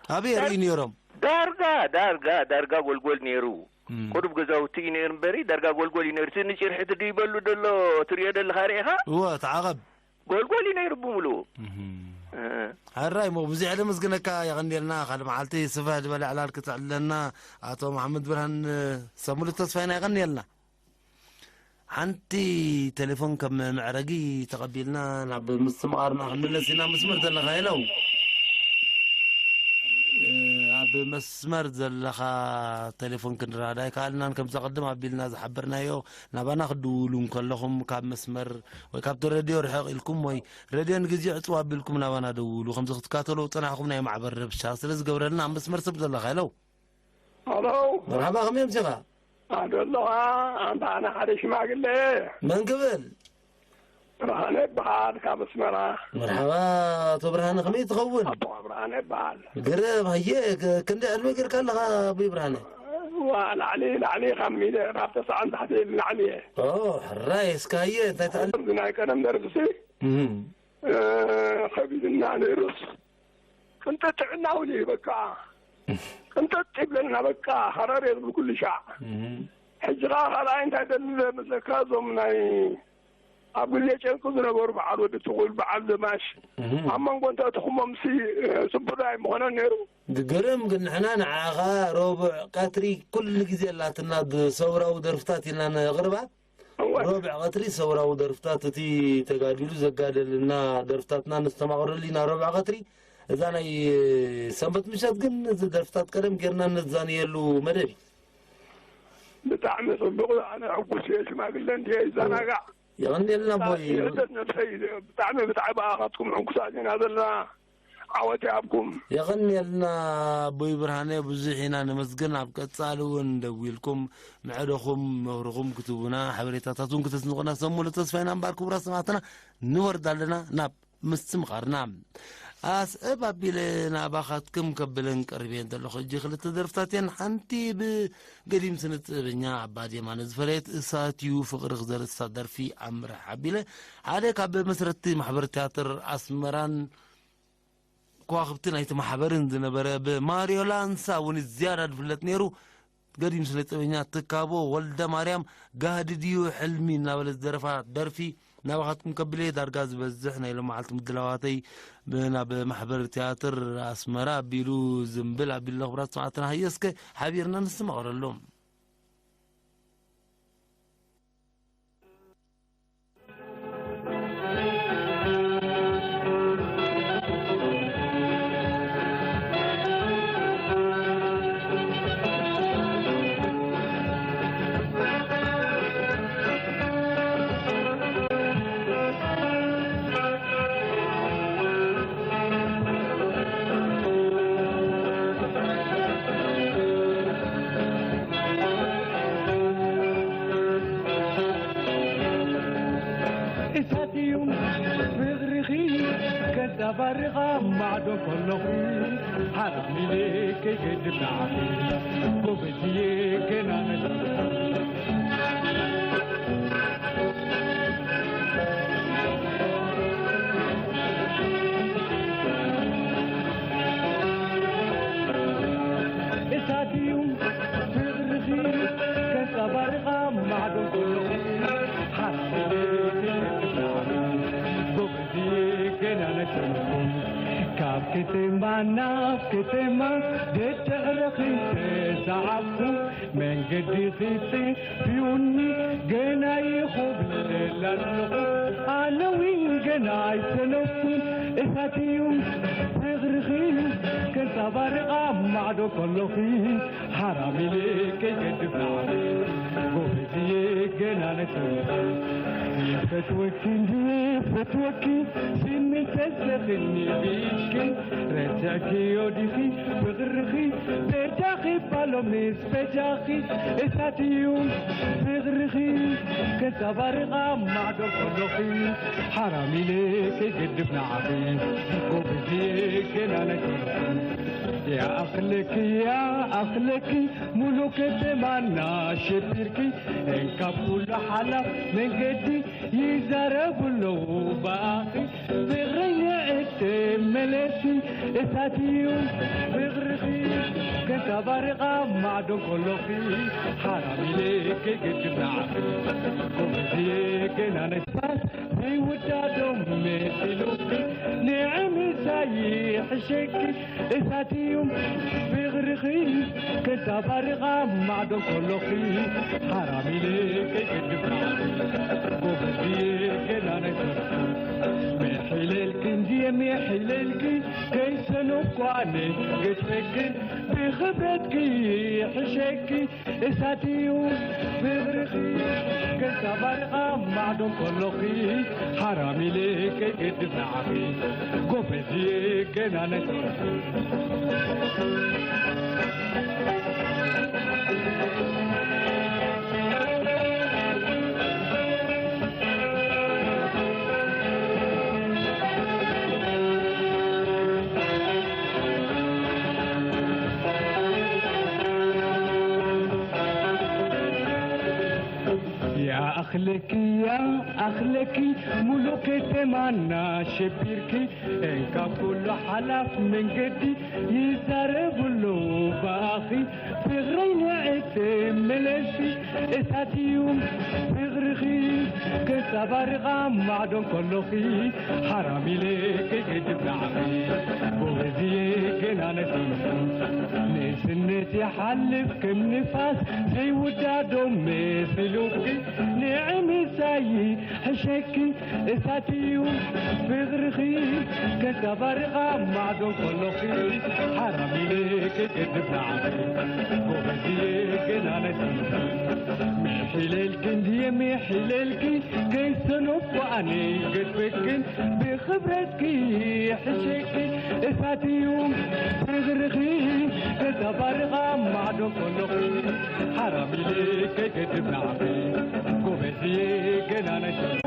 ኣበይ ዳር-፣ ርእዩ ነይሮም? ዳርጋ፣ ዳርጋ፣ ዳርጋ ጎልጎል ነይሩ። እም። ቁሩብ ገዛውቲ እዩ ነይሩ እምበሪ፣ ዳርጋ ጎልጎል እዩ ነይሩ። እቲ ንጭርሒ ትድይበሉ ደሎ ትርእዮ ደለኻ ርኢኻ? እወ፣ ተዓቐብ። ጎልጎል እዩ ነይሩ ብምሉኡ። እም። እ። ሕራይ እሞ ብዙሕ ነመስግነካ፣ የቐንየልና። ካልእ መዓልቲ ስፍሕ ዝበለ ዕላል ክትዕልለና ኣቶ መሓመድ ብርሃን ሰሙሉ ተስፋይና፣ የቐንየልና። ሓንቲ ቴሌፎን ከም መዕረጊ ተቐቢልና ናብ ምስትምቓርና ክንምለስ ኢና። መስመር ዘለኻ፣ ሄሎ። እ፣ ኣብ መስመር ዘለኻ ቴሌፎን ክንረዳዳ ኣይከኣልናን። ከምዛ ቅድም ኣቢልና ዝሓበርናዮ፣ ናባና ክትድውሉ እንከለኹም ካብ መስመር ወይ ካብቲ ሬድዮ ርሕቕ ኢልኩም ወይ ሬድዮ ንግዜ ዕጽው ኣቢልኩም ናባና ደውሉ። ከምዚ ክትካተሉ ዝጸናሕኩም ናይ ማዕበር ረብሻ ስለ ዝገብረልና ኣብ መስመር ሰብ ዘለኻ፣ ሄሎ። ሄሎ። መርሓባ፣ ከመይ ኣምሲኻ? ኣዶ ኣለኻ? ኣንታ ኣነ ሓደ ሽማግለ። መን ክብል? ብርሃነ ይበሃል፣ ካብ ኣስመራ። መርሓባ ኣቶ ብርሃነ፣ ከመይ ትኸውን? ኣቦ ብርሃነ ይበሃል። ግርም፣ ሃየ፣ ክ-፣ ክንደይ ዕድመ ጌርካ ኣለኻ ኣቦይ ብርሃነ? ዋ፣ ላዕሊ፣ ላዕሊ ካብ ሚልዮን፣ ካብ ተስዓን ታሕቲ ኢሉ ላዕሊ እየ። ኦ፣ ሕራይ፣ እስከ ሃየ፣ እንታይ ትዕል-? ከምዚ ናይ ቀደም ደርፍሲ፣ እም። እ፣ ከቢድና ነይሩስ፣ ቅንጥጥ ጥዕና እውን እዩ፣ በቃ። ቅንጥጥ ይብለና፣ በቃ፣ ሃረር እየ ዝብል ኩሉ ሻዕ። እም። ሕጂ ኸዓ ካልኣይ እንታይ ደሊ መስለካ፣ እዞም ናይ ኣብ ግዜ ጨንቂ ዝነበሩ በዓል ወዲ ትኹል፣ በዓል ዘማች፣ እም። ኣብ መንጎ እንተእትኹሞምሲ፣ እ፣ ጽቡቕ ኣይምኾነን ነይሩ። ግርም ግን ንሕና ንዓኻ ረቡዕ ቀትሪ ኩሉ ግዜ ኣላትና ብሰውራዊ ደርፍታት ኢና ነቕርባ። እወ። ረቡዕ ቀትሪ ሰውራዊ ደርፍታት፣ እቲ ተጋዲሉ ዘጋደልና ደርፍታትና ነስተማቕረሉ ኢና ረቡዕ ቀትሪ። እዛ ናይ ሰንበት ምሸት ግን እዚ ደርፍታት ቀደም ጌርና ነዛንየሉ መደብ እዩ። ብጣዕሚ ጽቡቕ። ኣነ ሕጉስ እየ፣ ሽማግለ እንድየ ይዘናጋዕ። የቐንየልና ኣቦይ። ይህደት ነብሰይ። ብጣዕሚ፣ ብጣዕሚ ብኣኻትኩም ሕጉሳት ኢና ዘለና። ዓወት ይሃብኩም። የቐንየልና ኣቦይ ብርሃነ፣ ብዙሕ ኢና ነመስግን። ኣብ ቀጻሊ እውን ደዊልኩም ምዕዶኹም፣ ምኽርኹም ክትህቡና፣ ሓበሬታታት እውን ክተስንቑና ሰሙሉ ተስፋ ኢና እምበኣር፣ ክቡራት ሰማዕትና፣ ንወርድ ኣለና ናብ ምስትምቓርና። ኣስዕብ ኣቢለ ናባኻትኩም ከብለን ቀሪበ ዘለኹ። ሕጂ ክልተ ደርፍታት እየን። ሓንቲ ብገዲም ስነ ጥበበኛ ኣባዲ የማነ ዝፈረየት እሳት እዩ ፍቕሪ ክዘርእሳ ደርፊ ኣምርሕ ኣቢለ፣ ሓደ ካብ መስረትቲ ማሕበር ትያትር ኣስመራን ከዋኽብቲ ናይቲ ማሕበርን ዝነበረ፣ ብማርዮ ላንሳ እውን ዝያዳ ዝፍለጥ ነይሩ። ገዲም ስነ ጥበበኛ ትካቦ ወልደ ማርያም፣ ጋህዲ ድዩ ሕልሚ እናበለ ዝደረፋ ደርፊ ናባኻትኩም ከብለ። ዳርጋ ዝበዝሕ ናይ ሎመዓልቲ ምድላዋተይ ብ-፣ ናብ ማሕበር ትያትር ኣስመራ ኣቢሉ ዝንብል ኣቢሉ፣ ክቡራት ሰማዕትና፣ ሃየ እስከ ሓቢርና ንስማቐረሉ። እሳት እዩ ፍቕርኺ ከንጸባርቓ ማዕዶ ከለኹ፣ ሓራም ኢለ ከይገድፍ ንዓኺ፣ ጎበዝ እየ ገና ነጸርኩ። እሳት እዩ ፍቕርኺ ከንጸባርቓ ማዕዶ ከለኹ፣ ሓራም ኢለ ከይገድፍ ንዓኺ፣ ጎበዝ እየ ገና ነጸርኩ። ካብ ከተማ ናብ ከተማ ደድሕረኺ ተሰዓብኩ፣ መንገዲ ኺጥፍኡኒ ገና ይኹብለል ኣለኹ። ኣነ እውን ገና ኣይሰነፍኩን። እሳት እዩ ፍቕርኺ ከንጸባርቕ ኣብ ማዕዶ ከለኺ፣ ሓራም ኢለ ከይገድፍ ንዓኺ፣ ጎበዝ እየ ገና ነጸርኩ። ይፈትወኪ እንድየ ፈትወኪ፣ ስኒ ተሰኺኒ ብኢድኪ፣ ረሲዕክዮ ዲኺ ፍቕርኺ፣ በጃኺ ባሎ ምስ በጃኺ፣ እሳት እዩ ፍቕርኺ፣ ከንጸባርቕ ኣብ ማዕዶ ከለኺ፣ ሓራም ኢለ ከይገድፍ ንዓኺ፣ ጎበዝ እየ ገና ነጸርኩ። ይኣኽለኪ፣ ይኣኽለኪ፣ ሙሉ ከተማና ሸቢርኪ፣ እንካብ ኩሉ ሓላፍ መንገዲ ይዛረቡ ኣለዉ ብኣኺ። ፍቕረኛ እተመለሲ፣ እሳት እዩ ፍቕርኺ፣ ከንጸባርቕ ኣብ ማዕዶ ከለኺ፣ ሓራም ኢለ ከይገድፍ ንዓኺ፣ ጎበዝ እየ ገና ነጻር ዘይውዳዶም መሲሉኺ፣ ንዒ ምሳይ ይሕሸኪ እሳት እዩ ፍቕርኺ፣ ከንታ ባርቓ ማዕዶ ከሎኺ፣ ሓራም ኢለ ከይገድፍ ንዓኺ፣ ጎበዝ እየ ገና ናይ ሰርኩ። ምሒለልኪ እንድየ ምሒለልኪ፣ ከይሰነፍኩ ኣነ ገድፈኪ፣ ብኽብረትኪ ይሕሸኪ እሳት እዩ ፍቕርኺ፣ ከንታ ባርቓ ማዕዶ ከሎኺ፣ ሓራም ኢለ ከይገድፍ ንዓኺ፣ ጎበዝ እየ ገና ናይ ሰርኩ። يا أخلك يا أخلك ملوك تمانا شبيركي إنك كل حلف من قدي يزرب له باخي في غرين عتم ملسي إساتيوم في غرغي كسبر غام معدن كلخي ሓራም ኢለ ከይገድፍ ንዓኺ፣ ጎበዝ እየ ገና ናይ ሰርኩ። ንእስነት ይሓልፍ ከም ንፋስ ዘይውዳዶ መሲሉኪ፣ ንዒ ምሳይ ይሕሸኪ እሳት እዩ ፍቕርኺ፣ ከንታባርቓ ማዕዶ ከሎኺ፣ ሓራም ኢለ ከይገድፍ ንዓኺ፣ ጎበዝ እየ ገና ናይ ሰርኩ። ምሒለልኪ እንድየ ምሒለልኪ ከይሰነፍኩ ኣነ ገድፈክን ብኽብረትኪ ይሕሸኪ እሳት እዩ ፍቕርኺ፣ ከንታባርቓ ማዕዶ ከሎኺ፣ ሓራም ኢለ ከይገድፍ ንዓኺ፣ ጎበዝ እየ ገና ናይ ሰርኩ።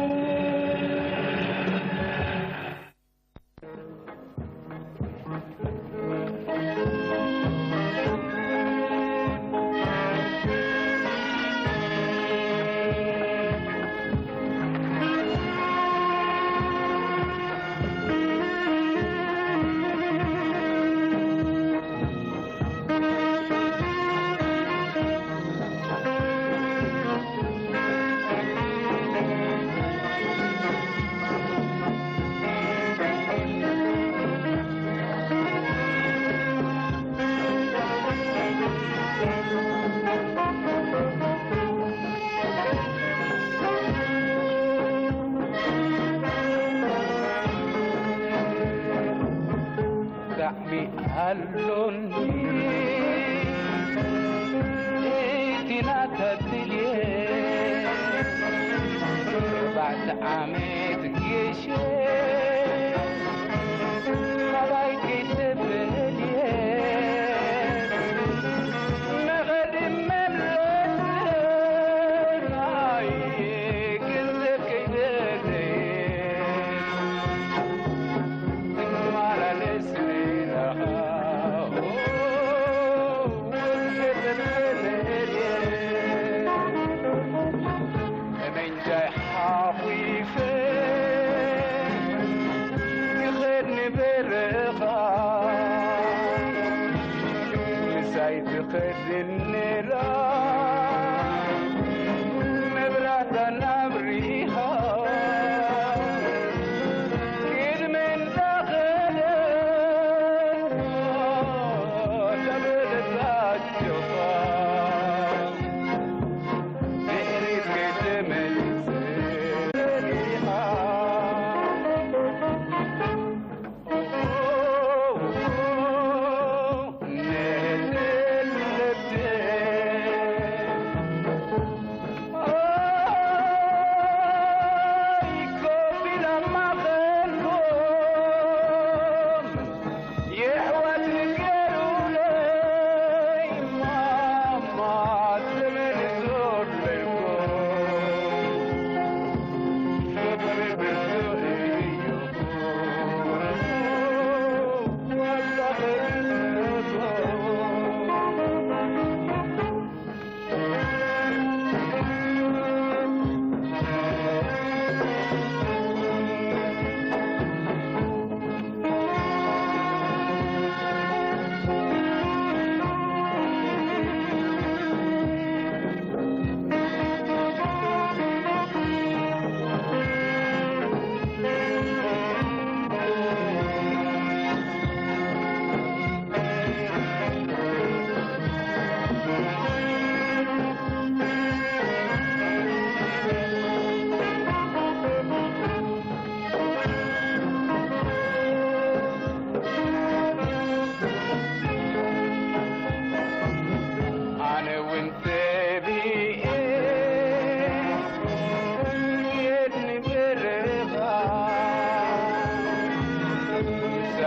ብጣዕሚ ኣሎኒ እቲ ናታ ድልየት፣ ኣርባዕተ ዓመት ጌሸ ካባይ ከይተፈልየ፣ መኸዲ መለስ ናይ ገንዘብ ከይደለየ፣ ጠመንጃይ ሓቑፈ ይኸድ ንበረኻ፣ ምሳይ ትኸድን ነይራ መብራህታ ናብሪኻ። ቅድሚ እንዳኸደት ተበለጻ ኣጆኻ፣ ድሕሪት ከይትመልስ ሪኻ።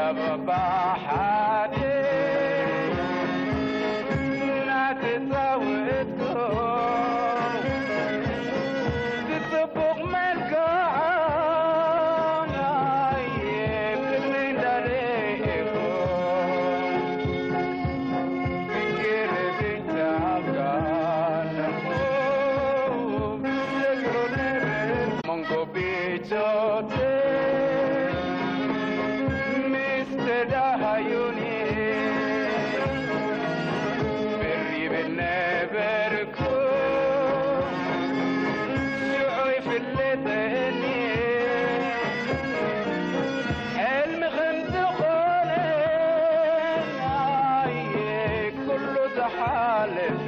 ኣባሓደ እናተጻወትኩ ብጽቡቕ መልክዓ ናይ ቅድሚ እንዳረኤኹ ፍቅር ብቻ ጋነኹ ዘግሮ ነበር መንጎ ቢቶት ምስ ተዳሃዩኒ ብር ይብል ነበርኩ ሽዑ ይፍለጠኒ ሕልሚ ከም ዝኾነ ኣየ ኩሉ ዝሓለፈ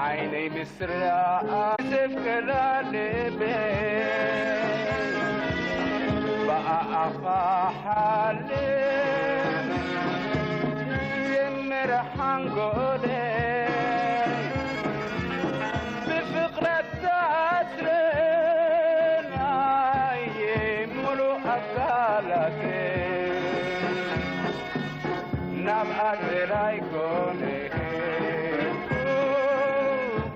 ዓይነይ ምስራኣ ዘፍቀራ ልበይ ብኣኣ ኻሓልፍ ጀመረ ሓንጎለይ ብፍቕራ ተኣስረ ናይ ሙሉእ ኣካላተይ ናብኣ ጥራይ ኮነ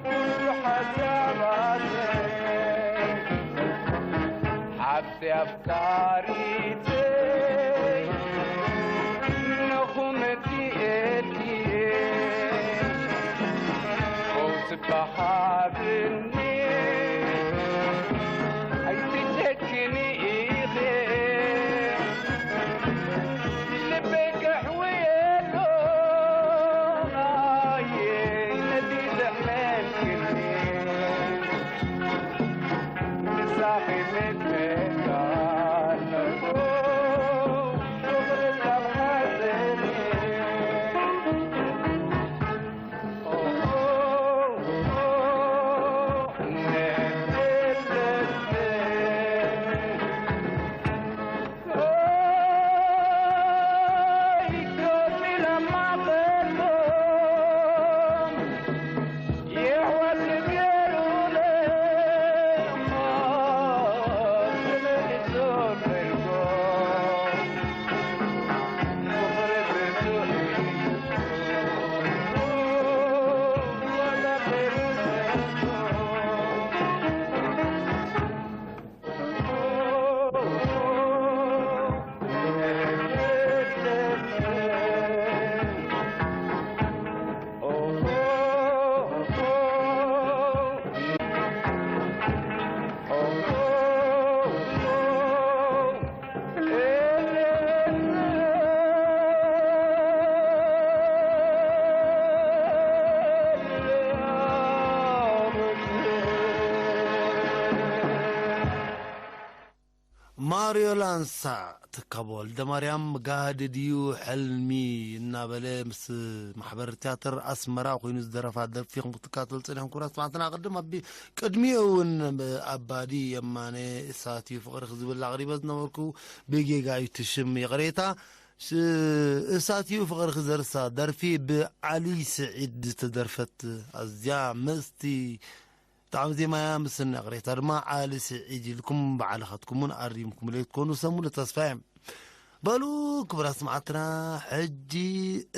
ኩሉ ሓሳባተይ ሓብቲ ኣፍቃሪተይ ነኹመቲ ኤልክየ ፈውሲ በሃብኒ ኣይትጨክኒ ኢኺ ልበይ ከሕውየሉ ኣየ ነቲ ዘሕመልክኒ ምሳኺ ምትመካ ኣለኹ ፍቕሪ ካብ ሓዘኒ ማርዮ ላንሳ፣ ትካቦ ወልደማርያም፣ ጋህዲ ድዩ ሕልሚ እናበለ ምስ ማሕበር ትያትር ኣስመራ ኮይኑ ዝደረፋ ደርፊ ኢኹም ክትከታተሉ ጸኒሕኩም ክቡራት ሰማዕትና። ቅድም ኣቢ-፣ ቅድሚኡ እውን ኣባዲ የማነ እሳትዩ ፍቕርኺ ዝብል ኣቕሪበ ዝነበርኩ ብጌጋ እዩ እቲ ሽም፣ ይቕሬታ። ስ-፣ እሳትዩ ፍቕርኺ ዘርሳ ደርፊ ብዓሊ ስዒድ ዝተደርፈት ኣዝያ ምስቲ ጣዕሚ ዜማያ ምስና ቅሬታ ድማ ዓሊ ስዒድ ኢልኩም ባዕልኻትኩም እውን ኣሪምኩም ለይትኮኑ ሰሙሉ ተስፋ እየ። በሉ ክቡራት ሰማዕትና፣ ሕጂ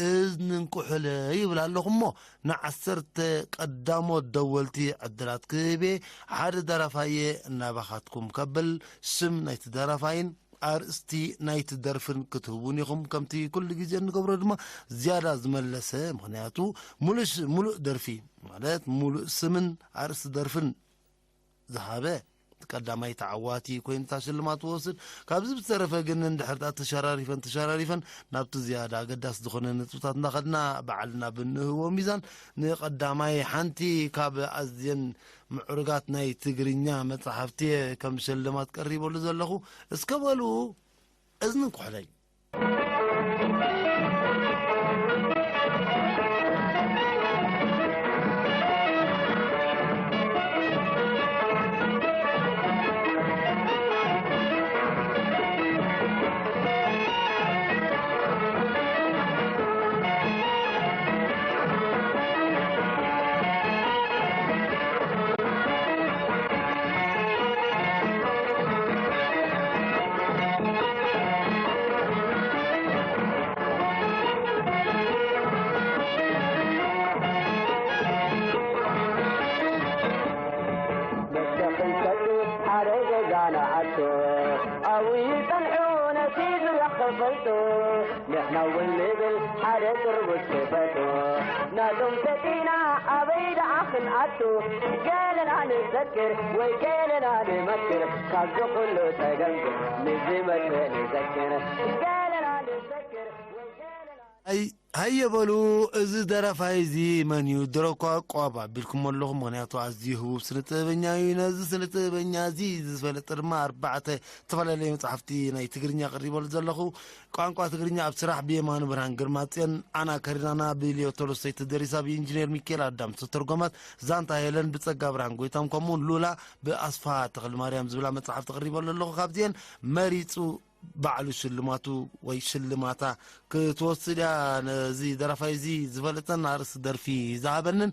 እዝኒ እንቁሑለ ይብል ኣለኹ እሞ፣ ንዓሰርተ ቀዳሞት ደወልቲ ዕድላት ክህቤ፣ ሓደ ደራፋየ እናባኻትኩም ከብል፣ ሽም ናይቲ ደራፋይን ኣርእስቲ ናይቲ ደርፍን ክትህቡን ኢኹም። ከምቲ ኩሉ ግዜ እንገብሮ ድማ ዝያዳ ዝመለሰ፣ ምኽንያቱ ሙሉእ ሽ-፣ ሙሉእ ደርፊ ማለት ሙሉእ ስምን ኣርእስቲ ደርፍን ዝሃበ ቀዳማይ ተዓዋቲ ኮይኑ እታ ሽልማት ትወስድ። ካብዚ ብዝተረፈ ግን እንድሕር ደኣ ተሸራሪፈን ተሸራሪፈን ናብቲ ዝያዳ ኣገዳሲ ዝኾነ ነጥብታት እንዳኸድና ባዕልና ብንህቦ ሚዛን ንቀዳማይ ሓንቲ ካብ ኣዝየን ምዕሩጋት ናይ ትግርኛ መጻሕፍቲ እየ ከም ሽልማት ቀሪበሉ ዘለኹ። እስከ በሉ እዝኒ እንኩሕለይ። ሓደ ገዛ ንኣቱ ኣብኡ ይጸንሑ ነቲ ዙርያ ክፈልጡ። ንሕና እውን ንብል ሓደ ጥርሙዝ ክፈቱ። ናቶም ሰቲና ኣበይ ደኣ ክንኣቱ? ገለና ንዘክር ወይ ገለና ንመክር፣ ካብዚ ኩሉ ጸገም ግን ንዝመጽእ ንዘክር። ገለና ንዘክር ወይ ገለና ኣይ፣ ሃየ በሉ፣ እዚ ደራፋይ እዚ መን እዩ? ድሮ እኳ ቆብ ኣቢልኩሞ ኣለኹም፣ ምኽንያቱ ኣዝዩ ህቡብ ስነ ጥበበኛ እዩ። ነዚ ስነ ጥበበኛ እዚ ዝፈለጠ ድማ ኣርባዕተ ዝተፈላለዩ መጻሕፍቲ ናይ ትግርኛ ኣቕሪበሉ ዘለኹ። ቋንቋ ትግርኛ ኣብ ስራሕ ብየማነ ብርሃን ግርማጽዮን፣ ኣና ከሪናና ብልዮ ቶልስቶይ ተደሪሳ ብኢንጂነር ሚካኤል ኣዳም ዝተተርጎመት፣ ዛንታ ሄለን ብጸጋ ብርሃን ጎይታም፣ ከምኡውን ሉላ ብኣስፋ ተኽለማርያም ዝብላ መጻሕፍቲ ኣቕሪበሉ ኣለኹ። ካብዚአን መሪጹ ባዕሉ ሽልማቱ ወይ ሽልማታ ክትወስድ እያ። ነዚ ደራፋይ እዚ ዝፈለጠን ኣርእስቲ ደርፊ ዝሃበንን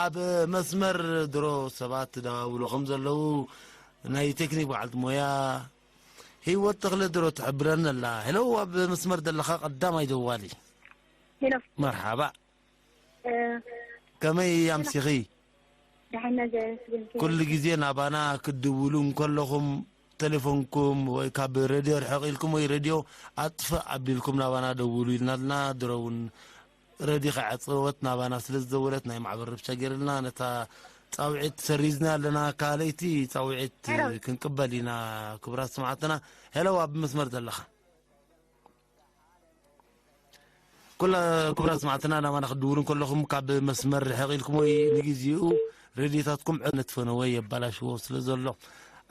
ኣብ መስመር ድሮ ሰባት ደዋውሉ ከም ዘለዉ ናይ ቴክኒክ በዓልቲ ሞያ ህይወት ተኽለ ድሮ ትሕብረኒ ኣላ። ሄሎ፣ ኣብ መስመር ዘለኻ ቀዳማይ ደዋሊ። ሄሎ። መርሓባ። እ፣ ከመይ ኣምሲኺ? ደሓና ዘመስግን። ኩሉ ግዜ ናባና ክትድውሉ እንከለኹም፣ ቴሌፎንኩም ወይ ካብ ሬድዮ ርሕቕ ኢልኩም ወይ ሬድዮ ኣጥፍእ ኣቢልኩም ናባና ደውሉ ኢልና ኣለና። ድሮ እውን ሬድዮ ከይዓጸወት ናባና ስለ ዝደወለት ናይ ማዕበል ረብሻ ገይርልና ነታ ጻውዒት ሰሪዝና ኣለና። ካልኣይቲ ጻውዒት ሄሎ። ክንቅበል ኢና ክቡራት ሰማዕትና። ሄሎ፣ ኣብ መስመር ዘለኻ። ኩላ ክቡራት ሰማዕትና ናባና ክትድውሉ እንከለኹም ካብ መስመር ርሕቕ ኢልኩም ወይ ንግዜኡ ሬድዮታትኩም ዕነት ፈነወ የባላሽዎ ስለ ዘሎ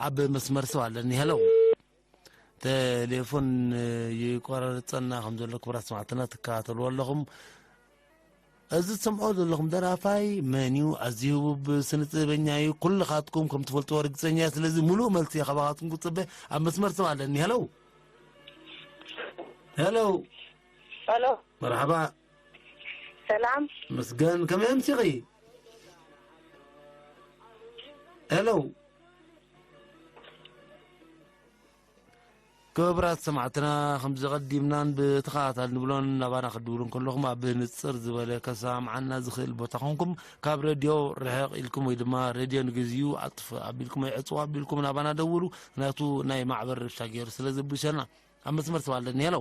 ኣብ መስመር ሰብ ኣለኒ። ሄሎ፣ ቴሌፎን ይቆራርጸና ከም ዘሎ ክቡራት ሰማዕትና ትከታተልዎ ኣለኹም። እዚ ትሰምዖ ዘለኹም ደራፋይ መን እዩ? ኣዝዩ ህቡብ ስነ ጥበበኛ እዩ። ኩልኻትኩም ከም ትፈልጥዎ ርግጸኛ እየ። ስለዚ ሙሉእ መልሲ እየ ካባኻትኩም ክጽበ። ኣብ መስመር ሰብ ኣለኒ። ሄሎ። ሄሎ። ሄሎ። መርሓባ። ሰላም። መስገን፣ ከመይ ኣምሲኺ? ሄሎ። ክቡራት ሰማዕትና፣ ከምዚ ቀዲምናን ብተኸታታሊ ንብሎን ናባና ክትድውሉ እንከለኹም ኣብ ንጽር ዝበለ ከሰማምዓና ዝኽእል ቦታ ኮንኩም ካብ ሬድዮ ርሕቕ ኢልኩም ወይ ድማ ሬድዮ ንግዚኡ ኣጥፍእ ኣቢልኩም ወይ ዕጽው ኣቢልኩም ናባና ደውሉ። ምኽንያቱ ናይ ማዕበል ረብሻ ገይሩ ስለ ዝብሸና። ኣብ መስመር ሰብ ኣለኒ። ሄሎ።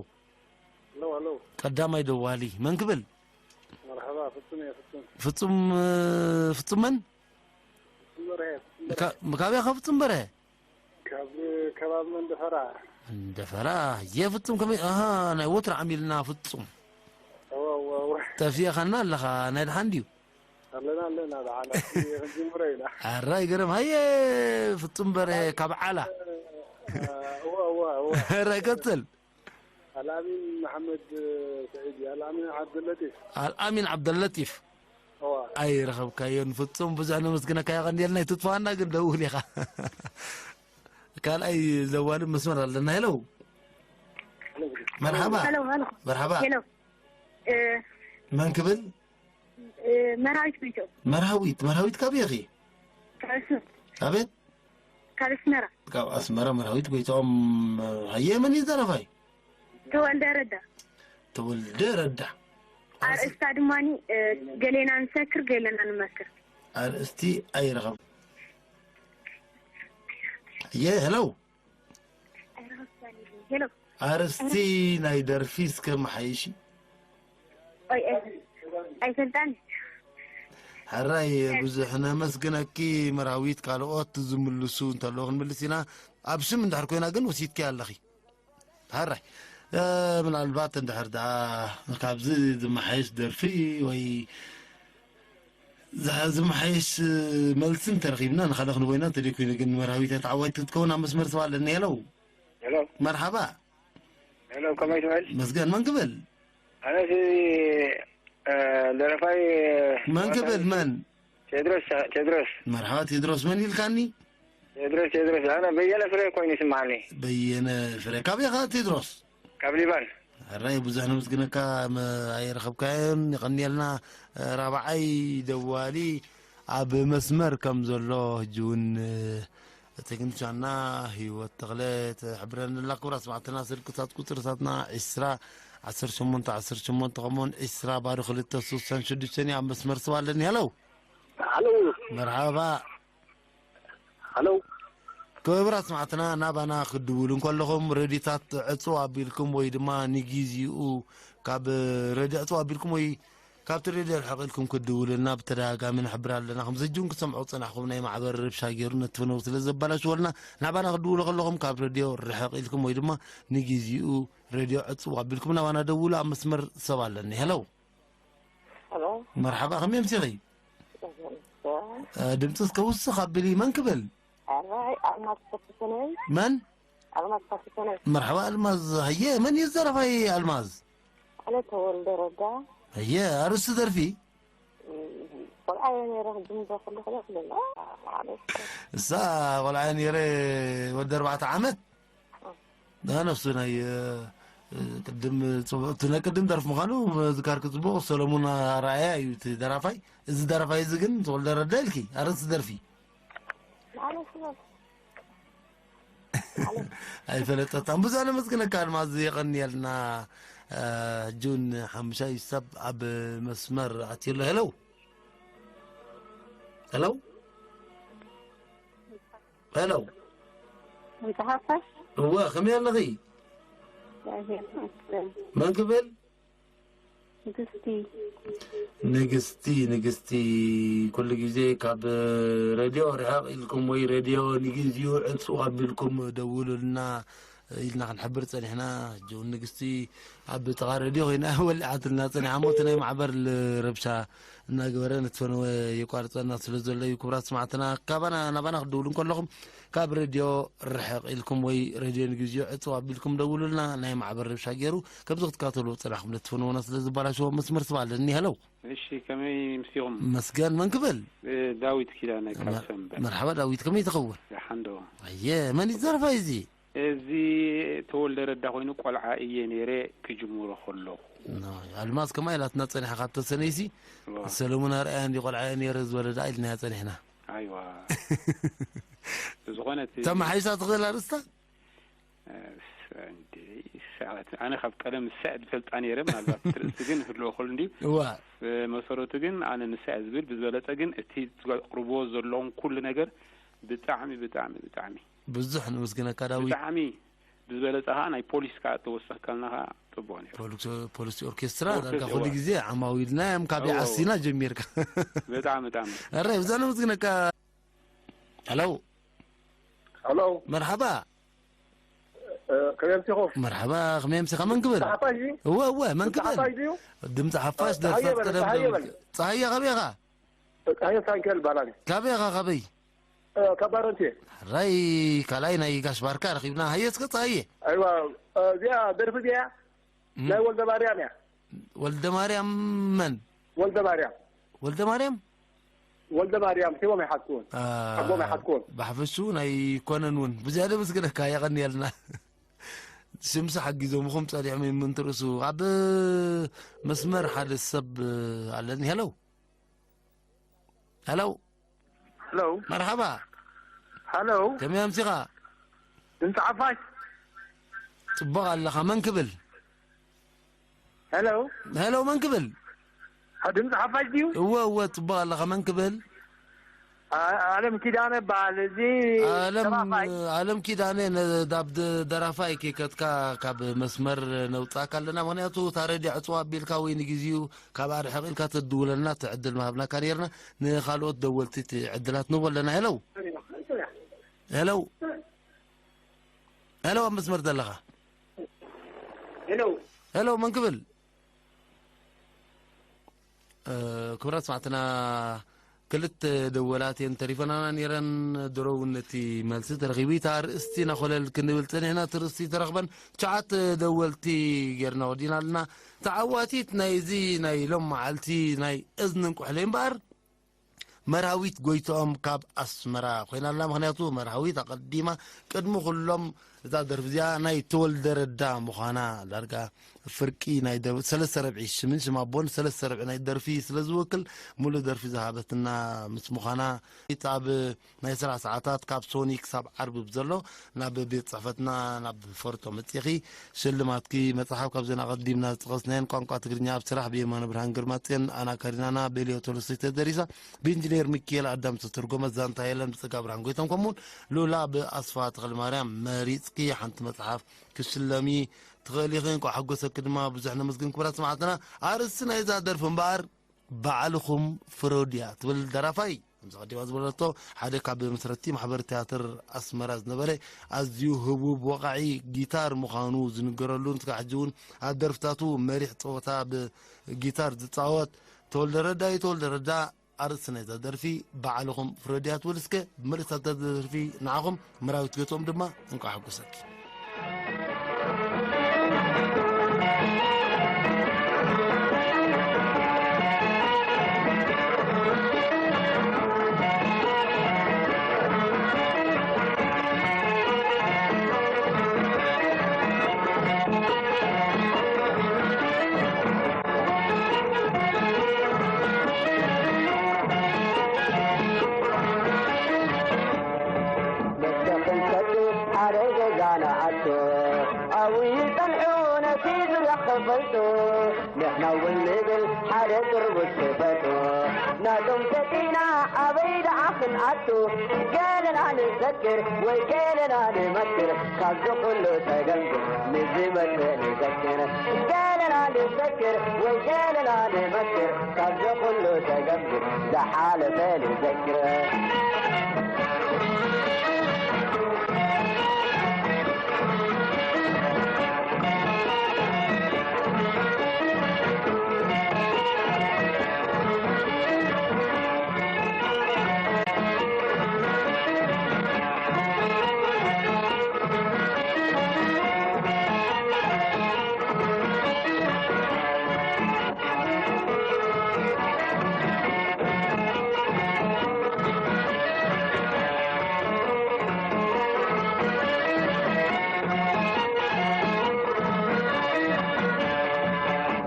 ሄሎ፣ ሄሎ። ቀዳማይ ደዋሊ መን ክብል? መርሓባ፣ ፍጹም እየ፣ ፍጹም። ፍጹም፣ እ፣ ፍጹም መን? ፍጹም በርሀ፣ ፍጹም በርሀ። ካ-፣ ካበይ ኢኻ ፍጹም በርሀ? ካብ ከባቢ መንደፈራ። መንደፈራ፣ የፍጹም ከመይ? ኣሃ፣ ናይ ወትሩ ዓሚልና ፍጹም። እወ፣ እወ፣ እወ። ጠፊእኻና ኣለኻ፣ ናይ ደሓን ድዩ? ኣለና፣ ኣለና፣ ደሓን፣ ክንጅምሮ ኢና። ኣራይ ገረም፣ ሃየ፣ ፍጹም በርሀ፣ ካብ ዓላ። እወ፣ እወ። ኧረ ቀጽል። ኣልኣሚን መሓመድ ስዒድ፣ ኣልኣሚን ዓብደለጢፍ። ኣልኣሚን ዓብደለጢፍ። እዋ። ኣይረኸብካዮን ፍጹም። ብዙሕ ነመስግነካ፣ የቐንየልና። ይትጥፋና ግን ደውል ኢኻ። ካልኣይ ዘዋልድ መስመር ኣለና። ሄሎ። መርሓባ። ሄሎ፣ ሄሎ። መርሓባ። ሄሎ። እ፣ መን ክብል? እ፣ መርሃዊት ጎይትኦም። መርሃዊት፣ መርሃዊት ካበይ ኢኺ? ካብ ኣስመራ። ኣቤት? ካብ ኣስመራ። ካብ ኣስመራ መርሃዊት ጎይትኦም። ሃየ፣ መን እዩ ደራፋይ? ተወልደ ረዳ። ተወልደ ረዳ። ኣርእስታ ድማኒ፣ እ፣ ገሌና ንሰክር፣ ገሌና ንመክር። ኣርእስቲ ኣይረኸብ። ሃየ፣ ሄሎ። ሄሎ። ኣርእስቲ ናይ ደርፊ እስከ መሓይሺ። ኦይ፣ ኣይ-፣ ኣይፈልጣን። ሕራይ፣ ብዙሕ ነመስግነኪ መርሃዊት። ካልኦት ዝምልሱ እንተለዉ ክንምልስ ኢና። ኣብ ሽም እንድሕር ኮይና ግን ወሲድኪ ኣለኺ። ሕራይ፣ እ፣ ምናልባት እንድሕር ደኣ ካብዚ ዝመሓየሽ ደርፊ ወይ ዝሓ-፣ ዝመሓየሽ መልሲ እንተረኺብና ንኻልእ ክንቦይና እንተደይኮይኑ ግን መርሃዊት እያ ተዓዋይት ክትከውን ኣብ መስመር ሰብ ኣለኒ። ሄሎ። ሄሎ። መርሓባ። ሄሎ፣ ከመይ ትብል? መስገን፣ መን ክብል? ኣነ እዚ፣ እ፣ ደረፋይ መን ክብል? መን? ቴድሮስ፣ ቴድሮስ። መርሓባ ቴድሮስ፣ መን ኢልካኒ? ቴድሮስ፣ ቴድሮስ። ኣነ በየነ ፍሬ ኮይኑ ይስምዓኒ። በየነ ፍሬ። ካበይ ኢኻ ቴድሮስ? ካብ ሊባን። ሕራይ፣ ብዙሕ ነመስግነካ፣ መ-፣ ኣይረኸብካዮን፣ የቐንየልና። ራብዓይ ደዋሊ ኣብ መስመር ከም ዘሎ ሕጂ እውን፣ እ፣ ቴክኒሻንና ህይወት ተኽለ ትሕብረና ኣላ። ክቡራት ሰማዕትና፣ ስልክታት ቁጽርታትና ዒስራ፣ ዓሰርተ ሸሞንተ፣ ዓሰርተ ሸሞንተ፣ ከምኡውን ዒስራ፣ ባዶ ክልተ፣ ስሳን ሽዱሽተን እዩ። ኣብ መስመር ሰብ ኣለኒ። ሄሎ። ሃሎ። መርሓባ። ሃሎ። ክቡራት ሰማዕትና፣ ናባና ክትድውሉ እንከለኹም ሬድዮታት ዕጽው ኣቢልኩም ወይ ድማ ንጊዜኡ ካብ ሬድዮ ዕጽው ኣቢልኩም ወይ ካብቲ ሬድዮ ርሕቕ ኢልኩም ክትድውሉልና ብተደጋጋሚ ንሕብር ኣለና። ከምዚ ሕጂ እውን ክትሰምዑ ዝጸናሕኩም ናይ ማሕበር ረብሻ ገይሩ ነቲ ፈነው ስለ ዘበላሽወልና፣ ናባና ክትድውሉ ከለኹም ካብ ሬድዮ ርሕቕ ኢልኩም ወይ ድማ ንጊዜኡ ሬድዮ ዕጽው ኣቢልኩም ናባና ደውሉ። ኣብ መስመር ሰብ ኣለኒ። ሄሎ። ሄሎ። መርሓባ፣ ከመይ ኣምሲኺ? እ፣ ድምፂ እስከ ውስኽ ኣቢሊ። መን ክብል? ኣራይ፣ ኣልማዝ ተስፍነይ። መን? ኣልማዝ ተስፍነይ። መርሓባ ኣልማዝ። ሃየ፣ መን እዩ ዝደረፋይ ኣልማዝ? ኣነ ተወልደ ረዳ። ሃየ፣ ኣርእስቲ ደርፊ? ቆልዓ እየ ነይረ፣ ክድምዘ ኩሉ ክልእ ክልል። ማለት እሳ ቆልዓ እየ ነይረ፣ ወዲ ኣርባዕተ ዓመት። እ። ዳ ነፍሱ ናይ፣ እ፣ ቅድም ጽቡቕ፣ እቲ ናይ ቅድም ደርፊ ምዃኑ ምዝካርኪ ጽቡቕ። ሰለሙን ኣርኣያ እዩ እቲ ደራፋይ። እዚ ደራፋይ እዚ ግን ተወልደ ረዳ ኢልኪ፣ ኣርእስቲ ደርፊ? ማለት ነው። ኣይፈለጠታን። ብዙሕ ነመስግነካ ኣልማዝ፣ የቐንየልና። እ፣ ጁን ሓሙሻይ ሰብ ኣብ መስመር ኣትዩ ኣሎ። ሄሎ። ሄሎ። ሄሎ። እንታይ ሓፋሽ? እወ፣ ከመይ ኣለኺ? እግዚኣብሔር ይመስገን። መን ክብል? ንግስቲ። ንግስቲ፣ ንግስቲ፣ ኩሉ ግዜ ካብ ሬድዮ ርሕቕ ኢልኩም ወይ ሬድዮ ንግዜኡ ዕጹ ኣቢልኩም ደውሉልና ኢልና ክንሕብር ጸኒሕና። ሕጂ እውን ንግስቲ ኣብ ጥቓ ሬድዮ ኮይና ወሊዓትልና ጸኒሓ እሞ፣ እቲ ናይ ማሕበር ል-፣ ረብሻ እናገበረ ነቲ ፈነወ የቋርጸና ስለ ዘሎ እዩ። ክቡራት ሰማዕትና፣ ካባና ናባና ክትድውሉ እንከለኹም ካብ ሬድዮ ርሕቕ ኢልኩም ወይ ሬድዮ ንግዜኡ ዕጽው ኣቢልኩም ደውሉልና። ናይ ማሕበር ረብሻ ገይሩ ከምዚ ክትከታተልዎ ጸናሕኩም ነቲ ፈነወና ስለ ዝበላሸዎ መስመር ሰብ ኣለኒ። ሄሎ። እሺ፣ ከመይ ምሲኹም? መስገን፣ መን ክብል? እ፣ ዳዊት ኪዳነ ካብ መ-፣ ሰንበት። መርሓባ ዳዊት፣ ከመይ ትኸውን? ደሓን ዶ? ኣየ፣ መን እዩ ዝደረፋይ እዚ? እዚ ተወልደ ረዳ ኮይኑ ቆልዓ እየ ነይረ ክጅምሮ ከለኹ። ኖ፣ ኣልማዝ ከማ ኢላትና ጸኒሓ ካብ ተሰነይሲ፣ እዋ። ሰለሙን ኣርኣያ እንዲ ቆልዓ እየ ነይረ ዝበለ ደኣ ኢልናያ ጸኒሕና። ኣይዋ። ብዝኾነ እቲ ተማሓይሳ ትኽእል ኣርእስታ? እስ-፣ እንዴ፣ ይስዕረት። ኣነ ካብ ቀደም ዝስዕድ ዝፈልጣ ነይረ፣ ምናልባት ትርእስቲ ግን ህልዎ ክህሉ እንድዩ። እዋ። ብመሰረቱ ግን ኣነ ንስዕድ ዝብል ብዝበለጸ ግን እቲ ትቕርብዎ ዘለኹም ኩሉ ነገር ብጣዕሚ፣ ብጣዕሚ፣ ብጣዕሚ ብዙሕ ነመስግነካ ዳዊት። ብጣዕሚ ብዝበለጸ ኸዓ ናይ ፖሊስ ከዓ ተወሰኽካልና ኸዓ ጽቡቕ ነይሩ። ፖሊስ፣ ፖሊስ ኦርኬስትራ ኦርኬስ-፣ ዳርጋ ኩሉ እዋ። ግዜ ዓማዊልና እዮም፣ ካብ እዋ፣ እዋ። ዓሲና ጀሚርካ። ብጣዕሚ፣ ብጣዕሚ። ኣረ፣ ብዛ ነመስግነካ። ሄሎ። ሄሎ። መርሓባ። እ፣ ከመይ ኣምሲኹም? መርሓባ፣ ከመይ ኣምሲኻ? መን ክብል? ሓፋሽ ድዩ? እወ፣ እወ፣ መን ድምፂ ክብል? ሓፋሽ ድዩ? ድምፂ ሓፋሽ እ፣ ጸሃየ ደርፍታት በል፣ ቀደም ጸሃየ ደብል-፣ በል። ጸሃየ፣ ካበይ ኢኻ? ጸሃየ ሳንከል ይባላል። ካበይ ኢኻ፣ ካበይ? እ፣ ካብ ባረንት እየ። ሕራይ ካልኣይ ናይ ጋሽ ባርካ ረኺብና። ሃየ እስከ ጸሃየ። ኣይዋ፣ እ፣ እዚኣ ደርፊ እዚኣ እም። ናይ ወልደ ማርያም እያ። ወልደ ማርያም መን? ወልደ ማርያም። ወልደ ማርያም? ወልደ ማርያም፣ ሒቦም ኣይሓትኩዎን። አ፣ ሓጎም ኣይሓትኩዎን። ብሓፈሽኡ ናይ ኮነን እውን። ብዝያደ መስግነካ፣ የቐንየልና። ሽምሲ ሓጊዞምኹም ጸኒሖም እዮም እንትርእሱ። ኣብ መስመር ሓደ ሰብ ኣለኒ። ሄሎ። ሄሎ። ሄሎ። መርሓባ። ሄሎ። ከመይ ኣምሲኻ? ድምፂ ሓፋሽ። ጽቡቕ ኣለኻ። መን ክብል? ሄሎ። ሄሎ፣ መን ክብል? አ፣ ድምፂ ሓፋሽ ድዩ? እወ፣ እወ፣ ጽቡቕ ኣለኻ። መን ክብል? አ-፣ ኣለም ኪዳነ እበሃል። እዚ ኣለም፣ ደራፋይ። ኣለም ኪዳነ ነ-፣ ዳብ ደ-፣ ደራፋይ ከይከድካ ካብ መስመር ነውጻእካ ኣለና። ምኽንያቱ እታ ረድዮ ዕጽዋ ኣቢልካ ወይ ንግዜኡ ካብ ኣርሕቕ ኢልካ ተድውለልና እቲ ዕድል ምሃብናካ ነይርና። ንኻልኦት ደወልቲ እቲ ዕድላት ንህቦ ኣለና። ሄሎ። ሄሎ። ሄሎ፣ ኣብ መስመር ዘለኻ። ሄሎ። ሄሎ፣ መን ክብል? እ፣ ክቡራት ሰማዕትና፣ ክልተ ደወላት እየን ተሪፈናና ነይረን። ድሮ እውን ነቲ መልሲ ተረኺቡ። እታ ኣርእስቲ ናኾለል ክንብል ጸኒሕና፣ እቲ ርእስቲ ተረኽበን ትሽዓተ ደወልቲ ጌርና ወዲና ኣለና። ተዓዋቲት ናይዚ ናይ ሎም መዓልቲ ናይ እዝንን ኩሕለይ እምበኣር፣ መርሃዊት ጎይትኦም ካብ ኣስመራ ኮይና ኣላ። ምኽንያቱ መርሃዊት ኣቐዲማ ቅድሚ ኩሎም እዛ ደርፊ እዚኣ ናይ ተወልደ ረዳ ምዃና ዳርጋ ፍርቂ ናይ ደርፊ ሰለስተ ረብዒ ሽምን ሽም ኣቦን ሰለስተ ረብዒ ናይ ደርፊ ስለ ዝውክል ሙሉእ ደርፊ ዝሃበትና ምስ ምዃና ኣብ ናይ ስራሕ ሰዓታት ካብ ሶኒ ክሳብ ዓርቢ ብዘሎ ናብ ቤት ጽሕፈትና ናብ ፈርቶ መጺኺ ሽልማትኪ መጽሓፍ ካብዘን ኣቐዲምና ዝጠቐስናየን ቋንቋ ትግርኛ ኣብ ስራሕ ብየማነ ብርሃን ግርማጽዮን ኣና ካሪናና ቤልዮ ቶልስቶይ ተደሪሳ ብኢንጂነር ሚኪኤል ኣዳም ዝተተርጎመት ዛንታ የለን ብጸጋ ብርሃን ጎይቶም ከምኡውን ሉላ ብኣስፋ ተኽለማርያም መሪጽኪ ሓንቲ መጽሓፍ ክሽለሚ ትኽእል ኢኺ። እንቋዕ ሓጎሰኪ ድማ ብዙሕ ነመስግን ክቡራት ሰማዕትና። ኣርእስቲ ናይዛ ደርፊ እምበኣር ባዕልኹም ፍረዱ እያ ትብል ደራፋይ። ከምዚ ቀዲማ ዝበለቶ ሓደ ካብ መስረቲ ማሕበር ትያትር ኣስመራ ዝነበረ ኣዝዩ ህቡብ ወቓዒ ጊታር ምዃኑ ዝንገረሉ እንትካ ሕጂ እውን ኣብ ደርፍታቱ መሪሕ ጸወታ ብጊታር ዝጻወት ተወልደ ረዳ እዩ። ተወልደ ረዳ ኣርእስቲ ናይዛ ደርፊ ባዕልኹም ፍረዱ እያ ትብል። እስከ ብምልእታ ደርፊ ንዓኹም መራዊት ገትኦም ድማ እንቋዕ ሓጎሰኪ። ደቂ ክንሰዱ ሓደ ገዛ ንኣቱ፣ ኣብኡ ይጸንሑ ነቲ ዙርያ ክፈልጡ። ንሕና እውን ንብል ሓደ ጥርሙዝ ክፈቱ። ናቶም ሰቲና ኣበይ ደኣ ክንኣቱ? ገለና ንዘክር ወይ ገለና ንመክር፣ ካብዚ ኩሉ ጸገም ግን ንዝመጽእ ንዘክር። ገለና ንዘክር ወይ ገለና ንመክር፣ ካብዚ ኩሉ ጸገም ግን ዝሓለፈ ንዘክር።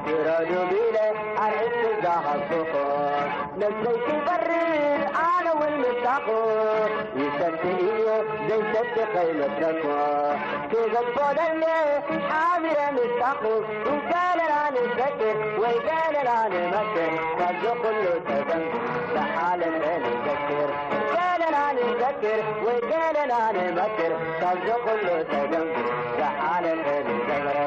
ፍረዱ ቢለ ኣርእስቲ ዝሃብኩኹም፣ ነብሰይ ክበርር ኣነ እውን ምሳኹም። ይሰቲ እየ ዘይሰቲ ከይመስለኩም፣ ክገድፎ ደልየ ሓቢረ ምሳኹም። ገለና ንዘክር ወይ ገለና ንመክር፣ ካብዚ ኩሉ ጸገም ዝሓለፈ ንዘክር። ገለና ንዘክር ወይ ገለና ንመክር፣ ካብዚ ኩሉ ጸገም ዝሓለፈ ንዘክር።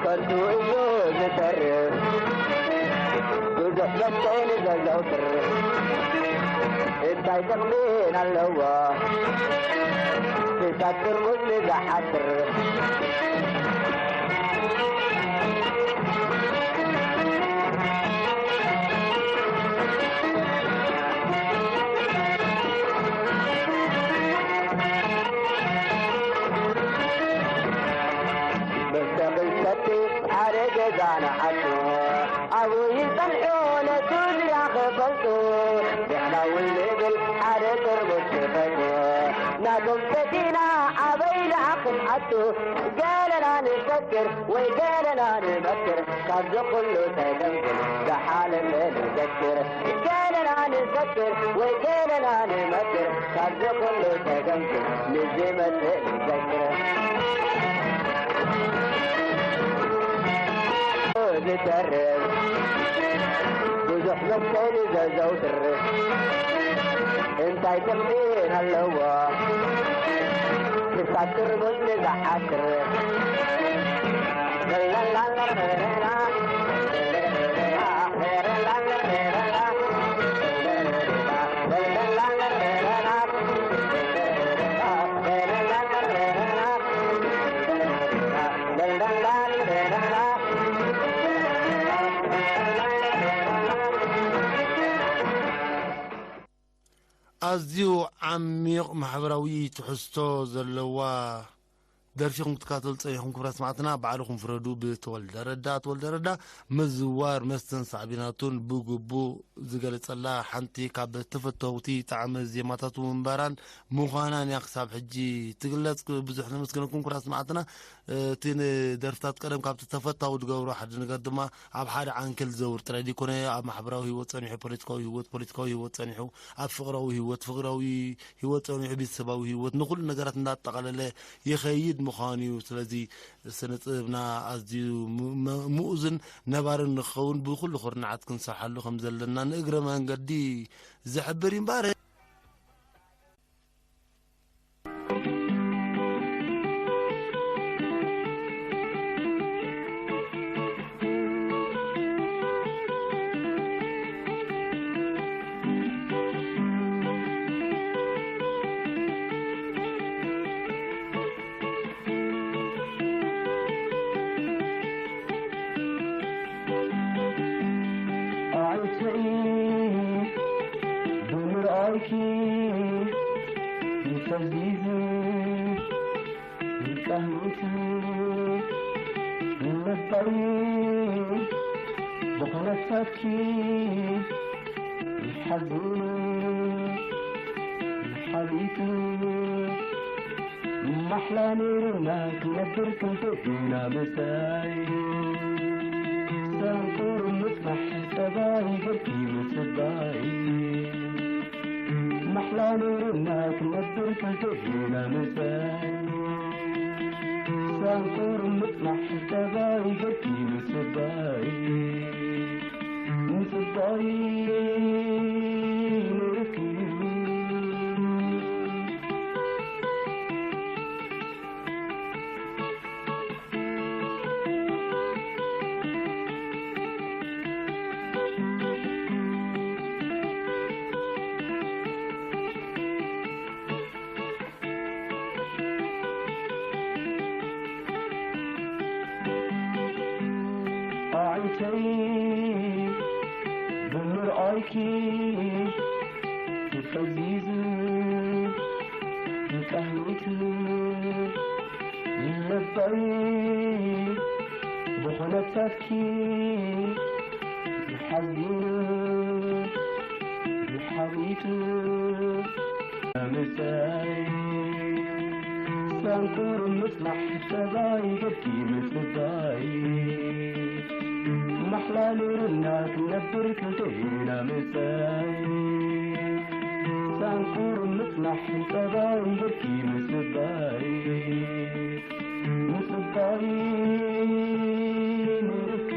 ከንቱ እዩ ዝተርፍ ብዙሕ መስተን ዘዘውትር፣ እንታይ ጥቕሚ ኣለዎ ክሳብ ጥርሙዝ ንዝሓድር? ሓደ ጥርሙስ ጽፈት ናቶም ሰቲና ኣበይ ደኣ ክንኣቱ? ገለና ንፈክር ወይ ገለና ንመክር፣ ካብዚ ኩሉ ተገምግም ዝሓለፈ ንዘክር። ገለና ንፈክር ወይ ገለና ንመክር፣ ካብዚ ኩሉ ተገምግም ንዝመጽእ ንዘክር። ዝተርፍ ብዙሕ መስተኒ ዘዘውትር፣ እንታይ ጥቕሚ ኣለዎ ክሳብ ጥርሙዝ ንዝዓስር? ኣዝዩ ዓሚቕ ማሕበራዊ ትሕዝቶ ዘለዋ ደርፊ ኢኹም ክትከታተሉ ጸኒሕኩም። ክቡራት ሰማዕትና፣ ባዕልኹም ፍረዱ። ብተወልደ ረዳ፣ ተወልደ ረዳ ምዝዋር መስተን ሳዕቤናቱን ብግቡእ ዝገለጸላ ሓንቲ ካብ ተፈተውቲ ጣዕመ ዜማታቱ ምንባራን ምዃናን እያ ክሳብ ሕጂ ትግለጽ። ብዙሕ ነመስግነኩም ክቡራት ሰማዕትና። እቲ ንደርፍታት ቀደም ካብቲ ተፈታዊ ዝገብሮ ሓደ ነገር ድማ ኣብ ሓደ ዓንኬል ዝዘውር ጥራይ ዘይኮነ፣ ኣብ ማሕበራዊ ህይወት ጸኒሑ፣ ፖለቲካዊ ህይወት፣ ፖለቲካዊ ህይወት ጸኒሑ፣ ኣብ ፍቕራዊ ህይወት፣ ፍቕራዊ ህይወት ጸኒሑ፣ ቤተሰባዊ ህይወት፣ ንኹሉ ነገራት እንዳጠቓለለ ይኸይድ ምዃኑ እዩ። ስለዚ ስነ ጥበብና ኣዝዩ ሙ-፣ መ-፣ ምኡዝን ነባርን ንክኸውን ብኹሉ ኩርናዓት ክንሰርሓሉ ከም ዘለና ንእግረ መንገዲ ዝሕብር እዩ እምበር። ኣዒንተይ ብምርኣይኪ ፈዚዙ ቃህሚቱ ልበይ ብኹነታትኪ ሓዚኑ ሓቢጡ ማሕላ ነይሩና ክነብር ክንፈትና ምሳይ ሳንቁር ምጽናሕ ጸባይ ገርኪ ምጽባይ ማሕላ ነይሩና ክነብር ክንፈትና ምሳይ ሳንቁር ምጽናሕ ጸባይ ገርኪ ምጽባይ ምጽባይ ነይሩኪ ኣዒንተይ ብምርኣይኪ ፈዚዙ ቃህሚቱ ልበይ ብኾነታትኪ ሓዚኑ ሓቢጡ ምሳይ ሳንቁር ምጽናሕ ጸባይ ገዲ ምጽባይ ማሕላ ነይሩና ክንነብር ክልቴና ምሳይ ሳንቁር ምጽናሕ ጸባይ ገዲ ምጽባይ ምጽባይ ነይሩኪ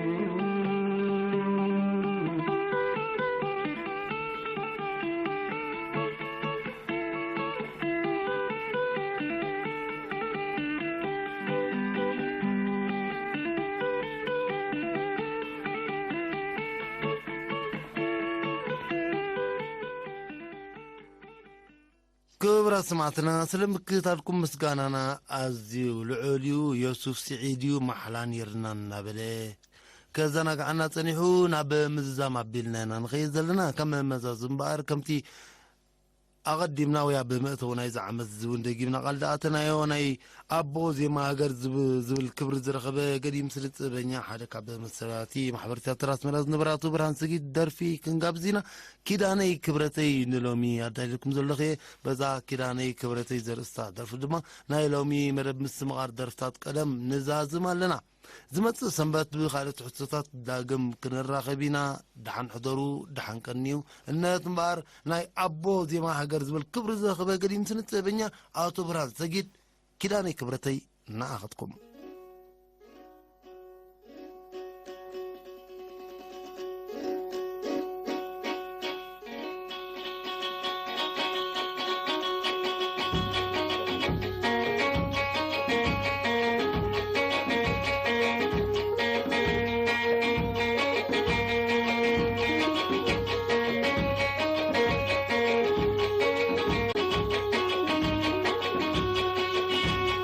ክቡራት ሰማዕትና፣ ስለ ምክትታልኩም ምስጋናና ኣዝዩ ልዑል እዩ። ዮሱፍ ስዒድ እዩ ማሕላ ነይርና እናበለ ከዘናግዓና ጸኒሑ። ናብ ምዝዛም ኣቢልና ኢና ንኸይድ ዘለና። ከም መዛዙ እምበኣር፣ ከምቲ ኣቐዲምና ወያ ብምእተው ናይዚ ዓመት እዚ እውን ደጊምና ቃል ዝኣተናዮ ናይ ኣቦ ዜማ ሃገር ዝብ-፣ ዝብል ክብሪ ዝረኸበ ገዲም ስነ ጥበበኛ ሓደ ካብ መሰረቲ ማሕበር ቲያትር ኣስመራ ዝነበረ ኣቶ ብርሃን ሰጊድ ደርፊ ክንጋብዝ ኢና። ኪዳነይ ክብረተይ ንሎሚ ኣዳልየልኩም ዘለኹ እየ። በዛ ኪዳነይ ክብረተይ ዘርእስታ ደርፊ ድማ ናይ ሎሚ መደብ ምስምቓር ደርፍታት ቀደም ንዛዝም ኣለና። ዝመጽእ ሰንበት ብኻልእ ትሕዝቶታት ዳግም ክንራኸብ ኢና። ደሓን ሕደሩ፣ ደሓን ቀንዩ። እነት እምበኣር ናይ ኣቦ ዜማ ሃገር ዝብል ክብሪ ዝረኸበ ገዲም ስነ ጥበበኛ ኣቶ ብርሃን ሰጊድ ኪዳነይ ክብረተይ ንኣኸትኩም።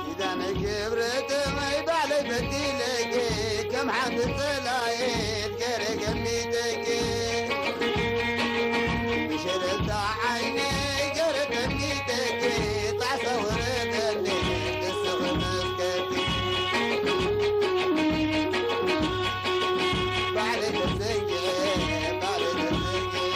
ኪዳነ ክብረተይ ባዕለይ በዲለኪ፣ ከም ሓንቲ ጸላኢት ገይረ ገሚተኪ። ብሸለልታ ዓይነይ ገይረ ገሚተኪ፣ ጣዕሳ ወረደኒ፣ ንስኺ መስከርኪ። ባዕለይ ተዘንጊዐ፣ ባዕለይ ተዘንጊዐ።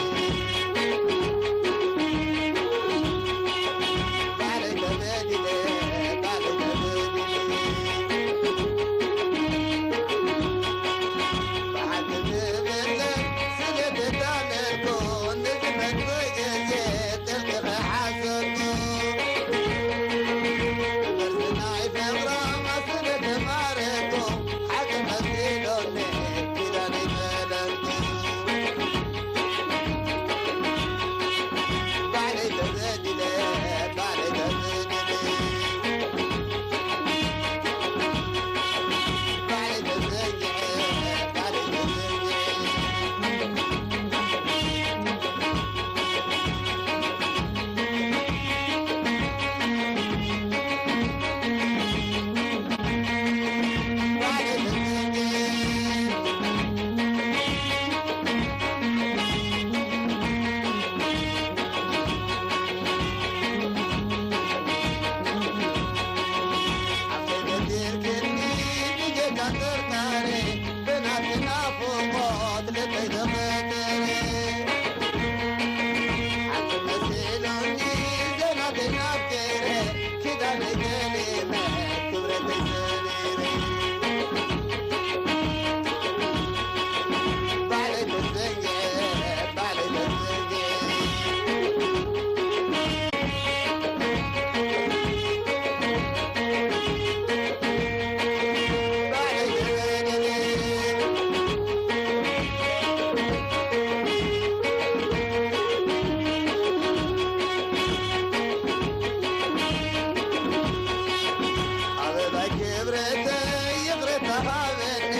ኣበባይ ክብረተይ ይቕረታ ሃበኒ፣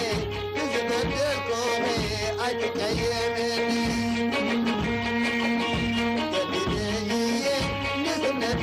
ብዝበደልኩኺ ኣይትቀየምኒ። ገዲደ እየ ንእስነት